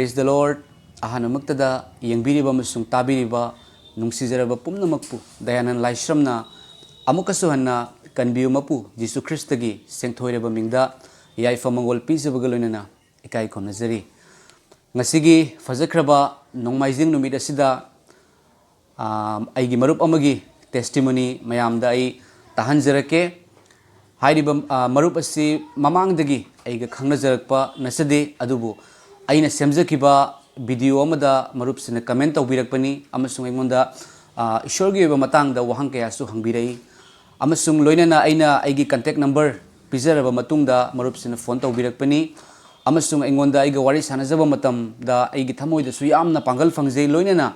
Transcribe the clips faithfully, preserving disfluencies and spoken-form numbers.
Praise the Lord. ꯑꯍꯥꯟꯕꯃꯛꯇꯗ ꯌꯦꯡꯕꯤꯔꯤꯕ ꯑꯃꯁꯨꯡ ꯇꯥꯕꯤꯔꯤꯕ ꯅꯨꯡꯁꯤꯖꯔꯕ ꯄꯨꯝꯅꯃꯛꯄꯨ ꯗꯌꯥꯅꯟ ꯂꯥꯏꯁ꯭ꯔꯝꯅ ꯑꯃꯨꯛꯀꯁꯨ ꯍꯟꯅ ꯀꯟꯕꯤꯌꯨ ꯃꯄꯨ ꯖꯤꯁꯨ ꯈ꯭ꯔꯤꯁꯇꯒꯤ ꯁꯦꯡꯊꯣꯏꯔꯕ ꯃꯤꯡꯗ ꯌꯥꯏꯐ ꯃꯪꯒꯣꯜ ꯄꯤꯖꯕꯒ ꯂꯣꯏꯅꯅ ꯏꯀꯥꯏ ꯈꯨꯝꯅꯖꯔꯤ꯫ ꯉꯁꯤꯒꯤ ꯐꯖꯈ꯭ꯔꯕ ꯅꯣꯡꯃꯥꯏꯖꯤꯡ ꯅꯨꯃꯤꯠ ꯑꯁꯤꯗ ꯑꯥ, ꯑꯩꯒꯤ ꯃꯔꯨꯞ ꯑꯃꯒꯤ testimony ꯃꯌꯥꯝꯗ ꯑꯩ ꯇꯥꯍꯟꯖꯔꯛꯀꯦ꯫ ꯍꯥꯏꯔꯤꯕ, ꯑꯥ, ꯃꯔꯨꯞ ꯑꯁꯤ ꯃꯃꯥꯡꯗꯒꯤ ꯑꯩꯒ ꯈꯪꯅꯖꯔꯛꯄ ꯅꯠꯆꯗꯦ, ꯑꯗꯨꯕꯨ ꯑꯩꯅ ꯁꯦꯝꯖꯈꯤꯕ video ꯑꯃꯗ ꯃꯔꯨꯞꯁꯤꯅ comment ꯇꯧꯕꯤꯔꯛꯄꯅꯤ ꯑꯃꯁꯨꯡ ꯑꯩꯉꯣꯟꯗ, ꯑꯥ, ꯏꯁꯣꯔꯒꯤ ꯑꯣꯏꯕ ꯃꯇꯥꯡꯗ ꯋꯥꯍꯪ ꯀꯌꯥꯁꯨ ꯍꯪꯕꯤꯔꯛꯏ꯫ ꯑꯃꯁꯨꯡ ꯂꯣꯏꯅꯅ ꯑꯩꯅ ꯑꯩꯒꯤ contact number ꯄꯤꯖꯔꯕ ꯃꯇꯨꯡꯗ ꯃꯔꯨꯞꯁꯤꯅ phone ꯇꯧꯕꯤꯔꯛꯄꯅꯤ꯫ ꯑꯃꯁꯨꯡ ꯑꯩꯉꯣꯟꯗ ꯑꯩꯒ ꯋꯥꯔꯤ ꯁꯥꯟꯅꯖꯕ ꯃꯇꯝꯗ ꯑꯩꯒꯤ ꯊꯃꯣꯏꯗꯁꯨ ꯌꯥꯝꯅ ꯄꯥꯡꯒꯜ ꯐꯪꯖꯩ꯫ ꯂꯣꯏꯅꯅ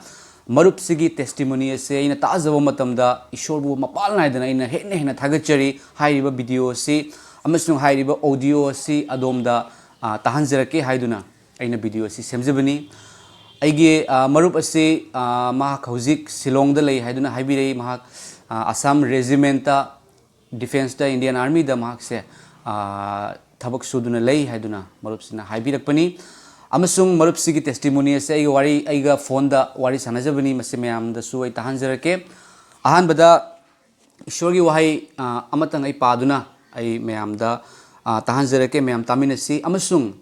ꯃꯔꯨꯞꯁꯤꯒꯤ testimony ꯑꯁꯤ ꯑꯩꯅ ꯇꯥꯖꯕ ꯃꯇꯝꯗ ꯏꯁꯣꯔꯕꯨ ꯃꯄꯥꯜ ꯅꯥꯏꯗꯅ ꯑꯩꯅ ꯍꯦꯟꯅ ꯍꯦꯟꯅ ꯊꯥꯒꯠꯆꯔꯤ꯫ ꯍꯥꯏꯔꯤꯕ video ꯑꯁꯤ ꯑꯃꯁꯨꯡ ꯍꯥꯏꯔꯤꯕ audio ꯑꯁꯤ ꯑꯗꯣꯝꯗ, ꯑ, ꯇꯥꯍꯟꯖꯔꯛꯀꯦ ꯍꯥꯏꯗꯨꯅ ꯑꯩꯅ video ꯑꯁꯤ ꯁꯦꯝꯖꯕꯅꯤ꯫ ꯑꯩꯒꯤ, ꯑ, ꯃꯔꯨꯞ ꯑꯁꯤ, ꯑ, ꯃꯍꯥꯛ ꯍꯧꯖꯤꯛ ꯁꯤꯂꯣꯡꯗ ꯂꯩ ꯍꯥꯏꯗꯨꯅ ꯍꯥꯏꯕꯤꯔꯛꯏ꯫ ꯃꯍꯥꯛ, ꯑ, ꯑꯁꯥꯝ regimentꯇ, defenceꯇ, Indian Armyꯗ ꯃꯍꯥꯛꯁꯦ, ꯑ, ꯊꯕꯛ ꯁꯨꯗꯨꯅ ꯂꯩ ꯍꯥꯏꯗꯨꯅ ꯃꯔꯨꯞꯁꯤꯅ ꯍꯥꯏꯕꯤꯔꯛꯄꯅꯤ꯫ ꯑꯃꯁꯨꯡ ꯃꯔꯨꯞꯁꯤꯒꯤ testimony ꯑꯁꯦ ꯑꯩꯒ ꯋꯥꯔꯤ, ꯑꯩꯒ phoneꯗ ꯋꯥꯔꯤ ꯁꯥꯟꯅꯖꯕꯅꯤ꯫ ꯃꯁꯤ ꯃꯌꯥꯝꯗꯁꯨ ꯑꯩ ꯇꯥꯍꯟꯖꯔꯛꯀꯦ꯫ ꯑꯍꯥꯟꯕꯗ ꯏꯁꯣꯔꯒꯤ ꯋꯥꯍꯩ, ꯑ, ꯑꯃꯇꯪ ꯑꯩ ꯄꯥꯗꯨꯅ ꯑꯩ ꯃꯌꯥꯝꯗ, ꯑ, ꯇꯥꯍꯟꯖꯔꯛꯀꯦ꯫ ꯃꯌꯥꯝ ꯇꯥꯃꯤꯟꯅꯁꯤ꯫ ꯑꯃꯁꯨꯡ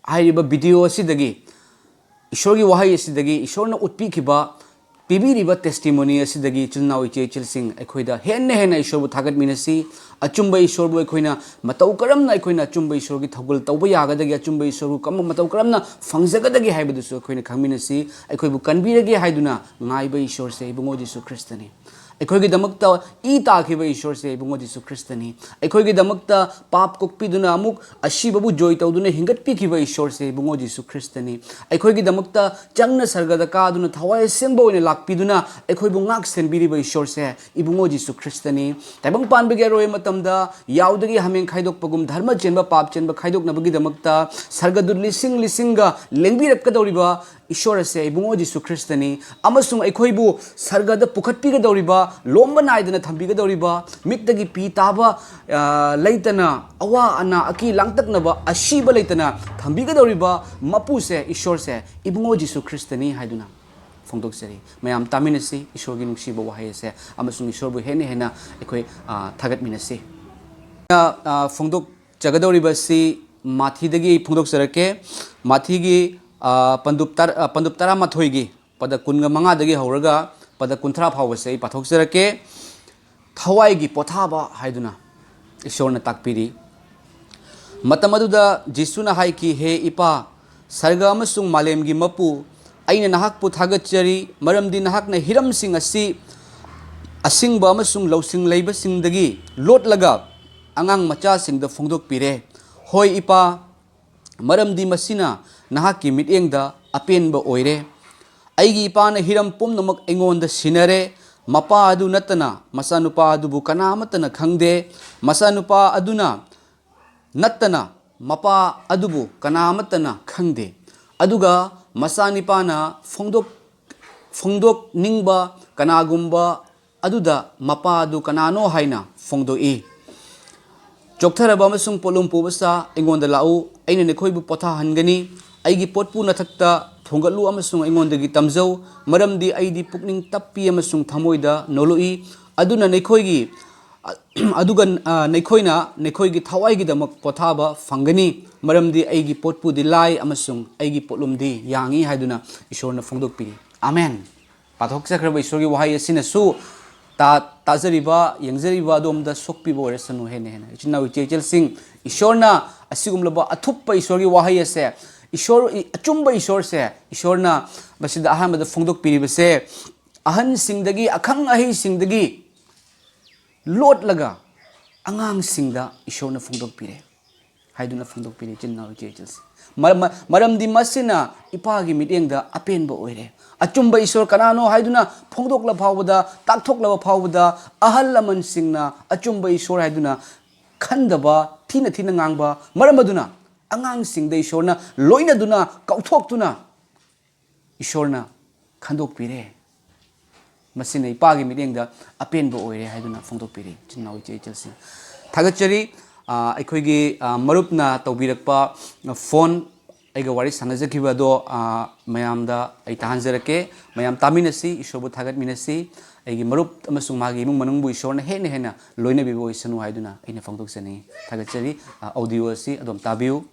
ꯍꯥꯏꯔꯤꯕ video ꯑꯁꯤꯗꯒꯤ, ꯏꯁꯣꯔꯒꯤ ꯋꯥꯍꯩ ꯑꯁꯤꯗꯒꯤ, ꯏꯁꯣꯔꯅ ꯎꯠꯄꯤꯈꯤꯕ, ꯄꯤꯕꯤꯔꯤꯕ testimony ꯑꯁꯤꯗꯒꯤ ꯏꯆꯤꯜ ꯏꯅꯥꯎ ꯏꯆꯦ ꯏꯆꯜꯁꯤꯡ ꯑꯩꯈꯣꯏꯗ ꯍꯦꯟꯅ ꯍꯦꯟꯅ ꯏꯁꯣꯔꯕꯨ ꯊꯥꯒꯠꯃꯤꯟꯅꯁꯤ꯫ ꯑꯆꯨꯝꯕ ꯏꯁꯣꯔꯕꯨ ꯑꯩꯈꯣꯏꯅ ꯃꯇꯧ ꯀꯔꯝꯅ, ꯑꯩꯈꯣꯏꯅ ꯑꯆꯨꯝꯕ ꯏꯁꯣꯔꯒꯤ ꯊꯧꯒꯜ ꯇꯧꯕ ꯌꯥꯒꯗꯒꯦ, ꯑꯆꯨꯝꯕ ꯏꯁꯣꯔꯕꯨ ꯀꯔꯝꯕ, ꯃꯇꯧ ꯀꯔꯝꯅ ꯐꯪꯖꯒꯗꯒꯦ ꯍꯥꯏꯕꯗꯨꯁꯨ ꯑꯩꯈꯣꯏꯅ ꯈꯪꯃꯤꯟꯅꯁꯤ꯫ ꯑꯩꯈꯣꯏꯕꯨ ꯀꯟꯕꯤꯔꯒꯦ ꯍꯥꯏꯗꯨꯅ ꯉꯥꯏꯕ ꯏꯁꯣꯔꯁꯦ ꯏꯕꯨꯡꯉꯣ ꯖꯤꯁꯨ ꯈ꯭ꯔꯤꯁꯇꯅꯤ꯫ ꯑꯩꯈꯣꯏꯒꯤꯗꯃꯛꯇ ꯏ ꯇꯥꯈꯤꯕ ꯏꯁꯣꯔꯁꯦ ꯏꯕꯨꯡꯉꯣ ꯖꯤꯁꯨ ꯈ꯭ꯔꯤꯁꯇꯅꯤ꯫ ꯑꯩꯈꯣꯏꯒꯤꯗꯃꯛꯇ ꯄꯥꯞ ꯀꯣꯛꯄꯤꯗꯨꯅ ꯑꯃꯨꯛ ꯑꯁꯤꯕꯕꯨ ꯖꯣꯏ ꯇꯧꯗꯨꯅ ꯍꯤꯡꯒꯠꯄꯤꯈꯤꯕ ꯏꯁꯣꯔꯁꯦ ꯏꯕꯨꯡꯉꯣ ꯖꯤꯁꯨ ꯈ꯭ꯔꯤꯁꯇꯅꯤ꯫ ꯑꯩꯈꯣꯏꯒꯤꯗꯃꯛꯇ ꯆꯪꯅ ꯁꯔꯒꯗ ꯀꯥꯗꯨꯅ ꯊꯋꯥꯏ ꯑꯁꯦꯡꯕ ꯑꯣꯏꯅ ꯂꯥꯛꯄꯤꯗꯨꯅ ꯑꯩꯈꯣꯏꯕꯨ ꯉꯥꯛ ꯁꯦꯟꯕꯤꯔꯤꯕ ꯏꯁꯣꯔꯁꯦ ꯏꯕꯨꯡꯉꯣ ꯖꯤꯁꯨ ꯈ꯭ꯔꯤꯁꯇꯅꯤ꯫ ꯇꯥꯏꯕꯪ ꯄꯥꯟꯕꯒꯤ ꯑꯔꯣꯏꯕ ꯃꯇꯝꯗ ꯌꯥꯎꯗꯒꯤ ꯍꯥꯃꯦꯡ ꯈꯥꯏꯗꯣꯛꯄꯒꯨꯝ ꯙꯔꯃ ꯆꯦꯟꯕ ꯄꯥꯞ ꯆꯦꯟꯕ ꯈꯥꯏꯗꯣꯛꯅꯕꯒꯤꯗꯃꯛꯇ ꯁꯔꯒꯗꯨꯠ ꯂꯤꯁꯤꯡ ꯂꯤꯁꯤꯡꯒ ꯂꯦꯡꯕꯤꯔꯛꯀꯗꯧꯔꯤꯕ ꯏꯁꯣꯔ ꯑꯁꯦ ꯏꯕꯨꯡꯉꯣ ꯖꯤꯁꯨ ꯈ꯭ꯔꯤꯁꯇꯅꯤ, ꯑꯃꯁꯨꯡ ꯑꯩꯈꯣꯏꯕꯨ ꯁꯔꯒꯗ ꯄꯨꯈꯠꯄꯤꯒꯗꯧꯔꯤꯕ, ꯂꯣꯝꯕ ꯅꯥꯏꯗꯅ ꯊꯝꯕꯤꯒꯗꯧꯔꯤꯕ, ꯃꯤꯠꯇꯒꯤ ꯄꯤ ꯇꯥꯕ, ꯑ, ꯂꯩꯇꯅ, ꯑꯋꯥ ꯑꯅꯥ, ꯑꯀꯤ ꯂꯥꯡꯇꯛꯅꯕ, ꯑꯁꯤꯕ ꯂꯩꯇꯅ ꯊꯝꯕꯤꯒꯗꯧꯔꯤꯕ ꯃꯄꯨꯁꯦ, ꯏꯁꯣꯔꯁꯦ ꯏꯕꯨꯡꯉꯣ ꯖꯤꯁꯨ ꯈ꯭ꯔꯤꯁꯇꯅꯤ ꯍꯥꯏꯗꯨꯅ ꯐꯣꯡꯗꯣꯛꯆꯔꯤ꯫ ꯃꯌꯥꯝ ꯇꯥꯃꯤꯟꯅꯁꯤ ꯏꯁꯣꯔꯒꯤ ꯅꯨꯡꯁꯤꯕ ꯋꯥꯍꯩ ꯑꯁꯦ ꯑꯃꯁꯨꯡ ꯏꯁꯣꯔꯕꯨ ꯍꯦꯟꯅ ꯍꯦꯟꯅ ꯑꯩꯈꯣꯏ, ꯑ, ꯊꯥꯒꯠꯃꯤꯟꯅꯁꯤ꯫ ꯑ, ꯑ, ꯐꯣꯡꯗꯣꯛꯆꯒꯗꯧꯔꯤꯕꯁꯤ ꯃꯥꯊꯤꯗꯒꯤ ꯑꯩ ꯐꯣꯡꯗꯣꯛꯆꯔꯛꯀꯦ꯫ ꯃꯥꯊꯤꯒꯤ, ꯑ, ꯄꯟꯗꯨꯞ ꯇꯔꯥ-, ꯑ, ꯄꯟꯗꯨꯞ ꯇꯔꯥꯃꯥꯊꯣꯏꯒꯤ ꯄꯗ ꯀꯨꯟꯒ ꯃꯉꯥꯗꯒꯤ ꯍꯧꯔꯒ ꯄꯗ ꯀꯨꯟꯊ꯭ꯔꯥ ꯐꯥꯎꯕꯁꯦ ꯑꯩ ꯄꯥꯊꯣꯛꯆꯔꯛꯀꯦ꯫ ꯊꯋꯥꯏꯒꯤ ꯄꯣꯊꯥꯕ ꯍꯥꯏꯗꯨꯅ ꯏꯁꯣꯔꯅ ꯇꯥꯛꯄꯤꯔꯤ꯫ ꯃꯇꯝ ꯑꯗꯨꯗ ꯖꯤꯁꯨꯅ ꯍꯥꯏꯈꯤ, "ꯍꯦ ꯏꯄꯥ, ꯁꯔꯒ ꯑꯃꯁꯨꯡ ꯃꯥꯂꯦꯝꯒꯤ ꯃꯄꯨ, ꯑꯩꯅ ꯅꯍꯥꯛꯄꯨ ꯊꯥꯒꯠꯆꯔꯤ, ꯃꯔꯝꯗꯤ ꯅꯍꯥꯛꯅ ꯍꯤꯔꯝꯁꯤꯡ ꯑꯁꯤ ꯑꯁꯤꯡꯕ ꯑꯃꯁꯨꯡ ꯂꯧꯁꯤꯡ ꯂꯩꯕꯁꯤꯡꯗꯒꯤ ꯂꯣꯠꯂꯒ ꯑꯉꯥꯡ ꯃꯆꯥꯁꯤꯡꯗ ꯐꯣꯡꯗꯣꯛꯄꯤꯔꯦ꯫ ꯍꯣꯏ ꯏꯄꯥ, ꯃꯔꯝꯗꯤ ꯃꯁꯤꯅ ꯅꯍꯥꯛꯀꯤ ꯃꯤꯠꯌꯦꯡꯗ ꯑꯄꯦꯟꯕ ꯑꯣꯏꯔꯦ꯫ ꯑꯩꯒꯤ ꯏꯄꯥꯅ ꯍꯤꯔꯝ ꯄꯨꯝꯅꯃꯛ ꯑꯩꯉꯣꯟꯗ ꯁꯤꯟꯅꯔꯦ꯫ ꯃꯄꯥ ꯑꯗꯨ ꯅꯠꯇꯅ ꯃꯆꯥꯅꯨꯄꯥ ꯑꯗꯨꯕꯨ ꯀꯅꯥ ꯑꯃꯠꯇꯅ ꯈꯪꯗꯦ꯫ ꯃꯆꯥꯅꯨꯄꯥ ꯑꯗꯨꯅ ꯅꯠꯇꯅ ꯃꯄꯥ ꯑꯗꯨꯕꯨ ꯀꯅꯥ ꯑꯃꯠꯇꯅ ꯈꯪꯗꯦ꯫ ꯑꯗꯨꯒ ꯃꯆꯥꯅꯤꯄꯥꯅ ꯐꯣꯡꯗꯣꯛ-, ꯐꯣꯡꯗꯣꯛꯅꯤꯡꯕ ꯀꯅꯥꯒꯨꯝꯕ ꯑꯗꯨꯗ ꯃꯄꯥ ꯑꯗꯨ ꯀꯅꯥꯅꯣ ꯍꯥꯏꯅ ꯐꯣꯡꯗꯣꯛꯏ꯫ ꯆꯣꯛꯊꯔꯕ ꯑꯃꯁꯨꯡ ꯄꯣꯠꯂꯨꯝ ꯄꯨꯕ ꯁꯥ, ꯑꯩꯉꯣꯟꯗ ꯂꯥꯛꯎ, ꯑꯩꯅ ꯅꯈꯣꯏꯕꯨ ꯄꯣꯊꯥꯍꯟꯒꯅꯤ꯫ ꯑꯩꯒꯤ ꯄꯣꯠꯄꯨ ꯅꯊꯛꯇ ꯊꯣꯡꯒꯠꯂꯨ ꯑꯃꯁꯨꯡ ꯑꯩꯉꯣꯟꯗꯒꯤ ꯇꯝꯖꯧ, ꯃꯔꯝꯗꯤ ꯑꯩꯗꯤ ꯄꯨꯛꯅꯤꯡ ꯇꯞꯄꯤ ꯑꯃꯁꯨꯡ ꯊꯃꯣꯏꯗ ꯅꯣꯜꯂꯨꯛꯏ꯫ ꯑꯗꯨꯅ ꯅꯈꯣꯏꯒꯤ, ꯑ, ꯑꯗꯨꯒ, ꯑ, ꯅꯈꯣꯏꯅ ꯅꯈꯣꯏꯒꯤ ꯊꯋꯥꯏꯒꯤꯗꯃꯛ ꯄꯣꯊꯥꯕ ꯐꯪꯒꯅꯤ, ꯃꯔꯝꯗꯤ ꯑꯩꯒꯤ ꯄꯣꯠꯄꯨꯗꯤ ꯂꯥꯏ ꯑꯃꯁꯨꯡ ꯑꯩꯒꯤ ꯄꯣꯠꯂꯨꯝꯗꯤ ꯌꯥꯡꯏ ꯍꯥꯏꯗꯨꯅ ꯏꯁꯣꯔꯅ ꯐꯣꯡꯗꯣꯛꯄꯤꯔꯤ꯫ ꯑꯃꯦꯟ꯫ ꯄꯥꯊꯣꯛꯆꯈ꯭ꯔꯕ ꯏꯁꯣꯔꯒꯤ ꯋꯥꯍꯩ ꯑꯁꯤꯅꯁꯨ ꯇꯥ-, ꯇꯥꯖꯔꯤꯕ, ꯌꯦꯡꯖꯔꯤꯕ ꯑꯗꯣꯝꯗ ꯁꯣꯛꯄꯤꯕ ꯑꯣꯏꯔꯁꯅꯨ꯫ ꯍꯦꯟꯅ ꯍꯦꯟꯅ ꯏꯆꯤꯟ ꯏꯅꯥꯎ ꯏꯆꯦ ꯏꯆꯜꯁꯤꯡ, ꯏꯁꯣꯔꯅ ꯑꯁꯤꯒꯨꯝꯂꯕ ꯑꯊꯨꯞꯄ ꯏꯁꯣꯔꯒꯤ ꯋꯥꯍꯩ ꯑꯁꯦ, ꯏꯁꯣꯔ, ꯑꯆꯨꯝꯕ ꯏꯁꯣꯔꯁꯦ ꯏꯁꯣꯔꯅ ꯃꯁꯤꯗ ꯑꯍꯥꯟꯕꯗ ꯐꯣꯡꯗꯣꯛꯄꯤꯔꯤꯕꯁꯦ, ꯑꯍꯟꯁꯤꯡꯗꯒꯤ, ꯑꯈꯪ ꯑꯍꯩꯁꯤꯡꯗꯒꯤ ꯂꯣꯠꯂꯒ ꯑꯉꯥꯡꯁꯤꯡꯗ ꯏꯁꯣꯔꯅ ꯐꯣꯡꯗꯣꯛꯄꯤꯔꯦ ꯍꯥꯏꯗꯨꯅ ꯐꯣꯡꯗꯣꯛꯄꯤꯔꯦ, ꯏꯆꯤꯟ ꯏꯅꯥꯎ ꯏꯆꯦ ꯏꯆꯜꯁꯤꯡ꯫ ꯃꯔꯝ-, ꯃꯔꯝꯗꯤ ꯃꯁꯤꯅ ꯏꯄꯥꯒꯤ ꯃꯤꯠꯌꯦꯡꯗ ꯑꯄꯦꯟꯕ ꯑꯣꯏꯔꯦ꯫ ꯑꯆꯨꯝꯕ ꯏꯁꯣꯔ ꯀꯅꯥꯅꯣ ꯍꯥꯏꯗꯨꯅ ꯐꯣꯡꯗꯣꯛꯂ ꯐꯥꯎꯕꯗ, ꯇꯥꯛꯊꯣꯛꯂꯕ ꯐꯥꯎꯕꯗ, ꯑꯍꯜ ꯂꯃꯟꯁꯤꯡꯅ ꯑꯆꯨꯝꯕ ꯏꯁꯣꯔ ꯍꯥꯏꯗꯨꯅ ꯈꯟꯗꯕ, ꯊꯤꯅ ꯊꯤꯅ ꯉꯥꯡꯕ, ꯃꯔꯝ ꯑꯗꯨꯅ ꯑꯉꯥꯡꯁꯤꯡꯗ ꯏꯁꯣꯔꯅ ꯂꯣꯏꯅꯗꯨꯅ, ꯀꯥꯎꯊꯣꯛꯇꯨꯅ, ꯏꯁꯣꯔꯅ ꯈꯟꯗꯣꯛꯄꯤꯔꯦ꯫ ꯃꯁꯤꯅ ꯏꯄꯥꯒꯤ ꯃꯤꯠꯌꯦꯡꯗ ꯑꯄꯦꯟꯕ ꯑꯣꯏꯔꯦ ꯍꯥꯏꯗꯨꯅ ꯐꯣꯡꯗꯣꯛꯄꯤꯔꯤ ꯏꯆꯤꯟ ꯏꯅꯥꯎ ꯏꯆꯦ ꯏꯆꯜꯁꯤꯡ꯫ ꯊꯥꯒꯠꯆꯔꯤ꯫ ꯑ, ꯑꯩꯈꯣꯏꯒꯤ, ꯑ, ꯃꯔꯨꯞꯅ ꯇꯧꯕꯤꯔꯛꯄ, ꯑ, ꯐꯣꯟ ꯑꯩꯒ ꯋꯥꯔꯤ ꯁꯥꯟꯅꯖꯈꯤꯕ ꯑꯗꯣ, ꯑ, ꯃꯌꯥꯝꯗ ꯑꯩ ꯇꯥꯍꯟꯖꯔꯛꯀꯦ꯫ ꯃꯌꯥꯝ ꯇꯥꯃꯤꯟꯅꯁꯤ, ꯏꯁꯣꯔꯕꯨ ꯊꯥꯒꯠꯃꯤꯟꯅꯁꯤ꯫ ꯑꯩꯒꯤ ꯃꯔꯨꯞ ꯑꯃꯁꯨꯡ ꯃꯥꯒꯤ ꯏꯃꯨꯡ ꯃꯅꯨꯡꯕꯨ ꯏꯁꯣꯔꯅ ꯍꯦꯟꯅ ꯍꯦꯟꯅ ꯂꯣꯏꯅꯕꯤꯕ ꯑꯣꯏꯁꯅꯨ ꯍꯥꯏꯗꯨꯅ ꯑꯩꯅ ꯐꯣꯡꯗꯣꯛꯆꯅꯤꯡꯏ꯫ ꯊꯥꯒꯠꯆꯔꯤ꯫ ꯑ, audio ꯑꯁꯤ ꯑꯗꯨꯝ ꯇꯥꯕꯤꯌꯨ꯫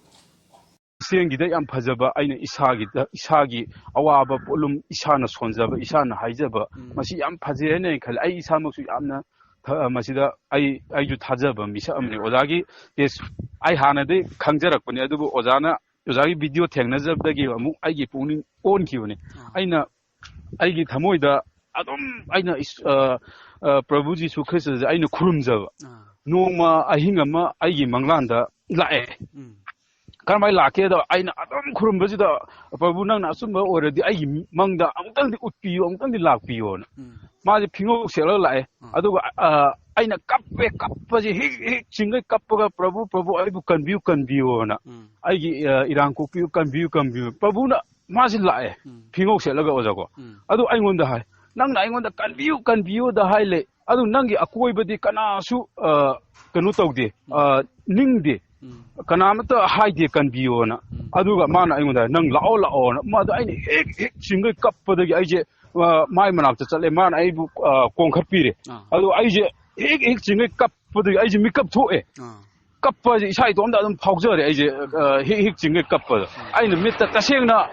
ꯍꯛꯆꯦꯡꯒꯤꯗ ꯌꯥꯝ ꯐꯖꯕ, ꯑꯩꯅ ꯏꯁꯥꯒꯤꯗ, ꯏꯁꯥꯒꯤ ꯑꯋꯥꯕ ꯄꯣꯠꯂꯨꯝ ꯏꯁꯥꯅ ꯁꯣꯟꯖꯕ, ꯏꯁꯥꯅ ꯍꯥꯏꯖꯕ, ꯎꯝ꯫ ꯃꯁꯤ ꯌꯥꯝ ꯐꯖꯩ ꯍꯥꯏꯅ ꯑꯩ ꯈꯜꯂꯤ꯫ ꯑꯩ ꯏꯁꯥꯃꯛꯁꯨ ꯌꯥꯝꯅ ꯊ-, ꯃꯁꯤꯗ ꯑꯩ, ꯑꯩꯁꯨ ꯊꯥꯖꯕ ꯃꯤꯁꯛ ꯑꯃꯅꯤ꯫ ꯑꯣꯖꯥꯒꯤ page ꯑꯩ ꯍꯥꯟꯅꯗꯤ ꯈꯪꯖꯔꯛꯄꯅꯤ, ꯑꯗꯨꯕꯨ ꯑꯣꯖꯥꯅ, ꯑꯣꯖꯥꯒꯤ video ꯊꯦꯡꯅꯖꯕꯗꯒꯤ ꯑꯃꯨꯛ ꯑꯩꯒꯤ ꯄꯨꯛꯅꯤꯡ ꯑꯣꯟꯈꯤꯕꯅꯤ꯫ ꯑꯥ꯫ ꯑꯩꯅ ꯑꯩꯒꯤ ꯊꯃꯣꯏꯗ ꯑꯗꯨꯝ ꯑꯩꯅ ꯏꯁ-, ꯑ, ꯑ, ꯄ꯭ꯔꯚꯨ ꯖꯤꯁꯨ ꯈ꯭ꯔꯤꯁꯇꯁꯦ ꯑꯩꯅ ꯈꯨꯔꯨꯝꯖꯕ꯫ ꯑꯥ꯫ ꯅꯣꯡꯃ ꯑꯍꯤꯡ ꯑꯃ ꯑꯩꯒꯤ ꯃꯪꯂꯥꯟꯗ ꯂꯥꯛꯑꯦ꯫ ꯎꯝ꯫ ꯀꯔꯝꯍꯥꯏꯅ ꯂꯥꯛꯀꯦꯗ, ꯑꯩꯅ ꯑꯗꯨꯝ ꯈꯨꯔꯨꯝꯕꯁꯤꯗ, "ꯄ꯭ꯔꯚꯨ, ꯅꯪꯅ ꯑꯆꯨꯝꯕ ꯑꯣꯏꯔꯗꯤ ꯑꯩꯒꯤ ꯃꯪꯗ ꯑꯃꯨꯛꯇꯪꯗꯤ ꯎꯠꯄꯤꯌꯨ, ꯑꯃꯨꯛꯇꯪꯗꯤ ꯂꯥꯛꯄꯤꯌꯣꯅ"꯫ ꯎꯝ꯫ ꯃꯥꯁꯦ ꯐꯤꯉꯧ ꯁꯦꯠꯂꯒ ꯂꯥꯛꯑꯦ꯫ ꯑꯥ꯫ ꯑꯗꯨꯒ, ꯑ, ꯑꯩꯅ ꯀꯞꯄꯦ, ꯀꯞꯄꯁꯦ ꯍꯤꯛ ꯍꯤꯛ ꯆꯤꯡꯒꯩ ꯀꯞꯄꯒ, "ꯄ꯭ꯔꯚꯨ, ꯄ꯭ꯔꯚꯨ, ꯑꯩꯕꯨ ꯀꯟꯕꯤꯌꯨ, ꯀꯟꯕꯤꯌꯨꯅ꯫ ꯎꯝ꯫ ꯑꯩꯒꯤ, ꯑ, ꯏꯔꯥꯡ ꯀꯣꯛꯄꯤꯌꯨ, ꯀꯟꯕꯤꯌꯨ, ꯀꯟꯕꯤꯌꯨ"꯫ ꯄ꯭ꯔꯚꯨꯅ, ꯃꯥꯁꯦ ꯂꯥꯛꯑꯦ꯫ ꯎꯝ꯫ ꯐꯤꯉꯧ ꯁꯦꯠꯂꯒ, ꯑꯣꯖꯥꯀꯣ꯫ ꯎꯝ꯫ ꯑꯗꯨ ꯑꯩꯉꯣꯟꯗ ꯍꯥꯏ, "ꯅꯪꯅ ꯑꯩꯉꯣꯟꯗ ꯀꯟꯕꯤꯌꯨ, ꯀꯟꯕꯤꯌꯨꯗ ꯍꯥꯏ ꯂꯩ꯫ ꯑꯗꯨ ꯅꯪꯒꯤ ꯑꯀꯣꯏꯕꯗꯤ ꯀꯅꯥꯁꯨ, ꯑ, ꯀꯩꯅꯣ ꯇꯧꯗꯦ, ꯑ, ꯅꯤꯡꯗꯦ꯫ ꯎꯝ꯫ ꯀꯅꯥꯃꯠꯇ ꯍꯥꯏꯗꯦ ꯀꯟꯕꯤꯌꯣꯅ"꯫ ꯎꯝ꯫ ꯑꯗꯨꯒ ꯃꯥꯅ ꯑꯩꯉꯣꯟꯗ, "ꯅꯪ ꯂꯥꯛꯑꯣ, ꯂꯥꯛꯑꯣꯅ"꯫ ꯃꯥꯗꯣ ꯑꯩꯅ ꯍꯦꯛ ꯍꯦꯛ ꯆꯤꯡꯒꯩ ꯀꯞꯄꯗꯒꯤ ꯑꯩꯁꯦ, ꯑ, ꯃꯥꯏ ꯃꯅꯥꯛꯇ ꯆꯠꯂꯦ꯫ ꯃꯥꯅ ꯑꯩꯕꯨ, ꯑ, ꯀꯣꯟꯈꯠꯄꯤꯔꯦ꯫ ꯑꯥ꯫ ꯑꯗꯣ ꯑꯩꯁꯦ ꯍꯦꯛ ꯍꯦꯛ ꯆꯤꯡꯒꯩ ꯀꯞꯄꯗꯒꯤ ꯑꯩꯁꯦ ꯃꯤꯀꯞ ꯊꯣꯛꯑꯦ꯫ ꯑꯥ꯫ ꯀꯞꯄ ꯍꯥꯏꯁꯦ ꯏꯁꯥ ꯏꯇꯣꯝꯇ ꯑꯗꯨꯝ ꯐꯥꯎꯖꯔꯦ꯫ ꯑꯩꯁꯦ, ꯑ, ꯍꯤꯛ ꯍꯤꯛ ꯆꯤꯡꯒꯩ ꯀꯞꯄꯗ꯫ ꯑꯩꯅ ꯃꯤꯠꯇ ꯇꯁꯦꯡꯅ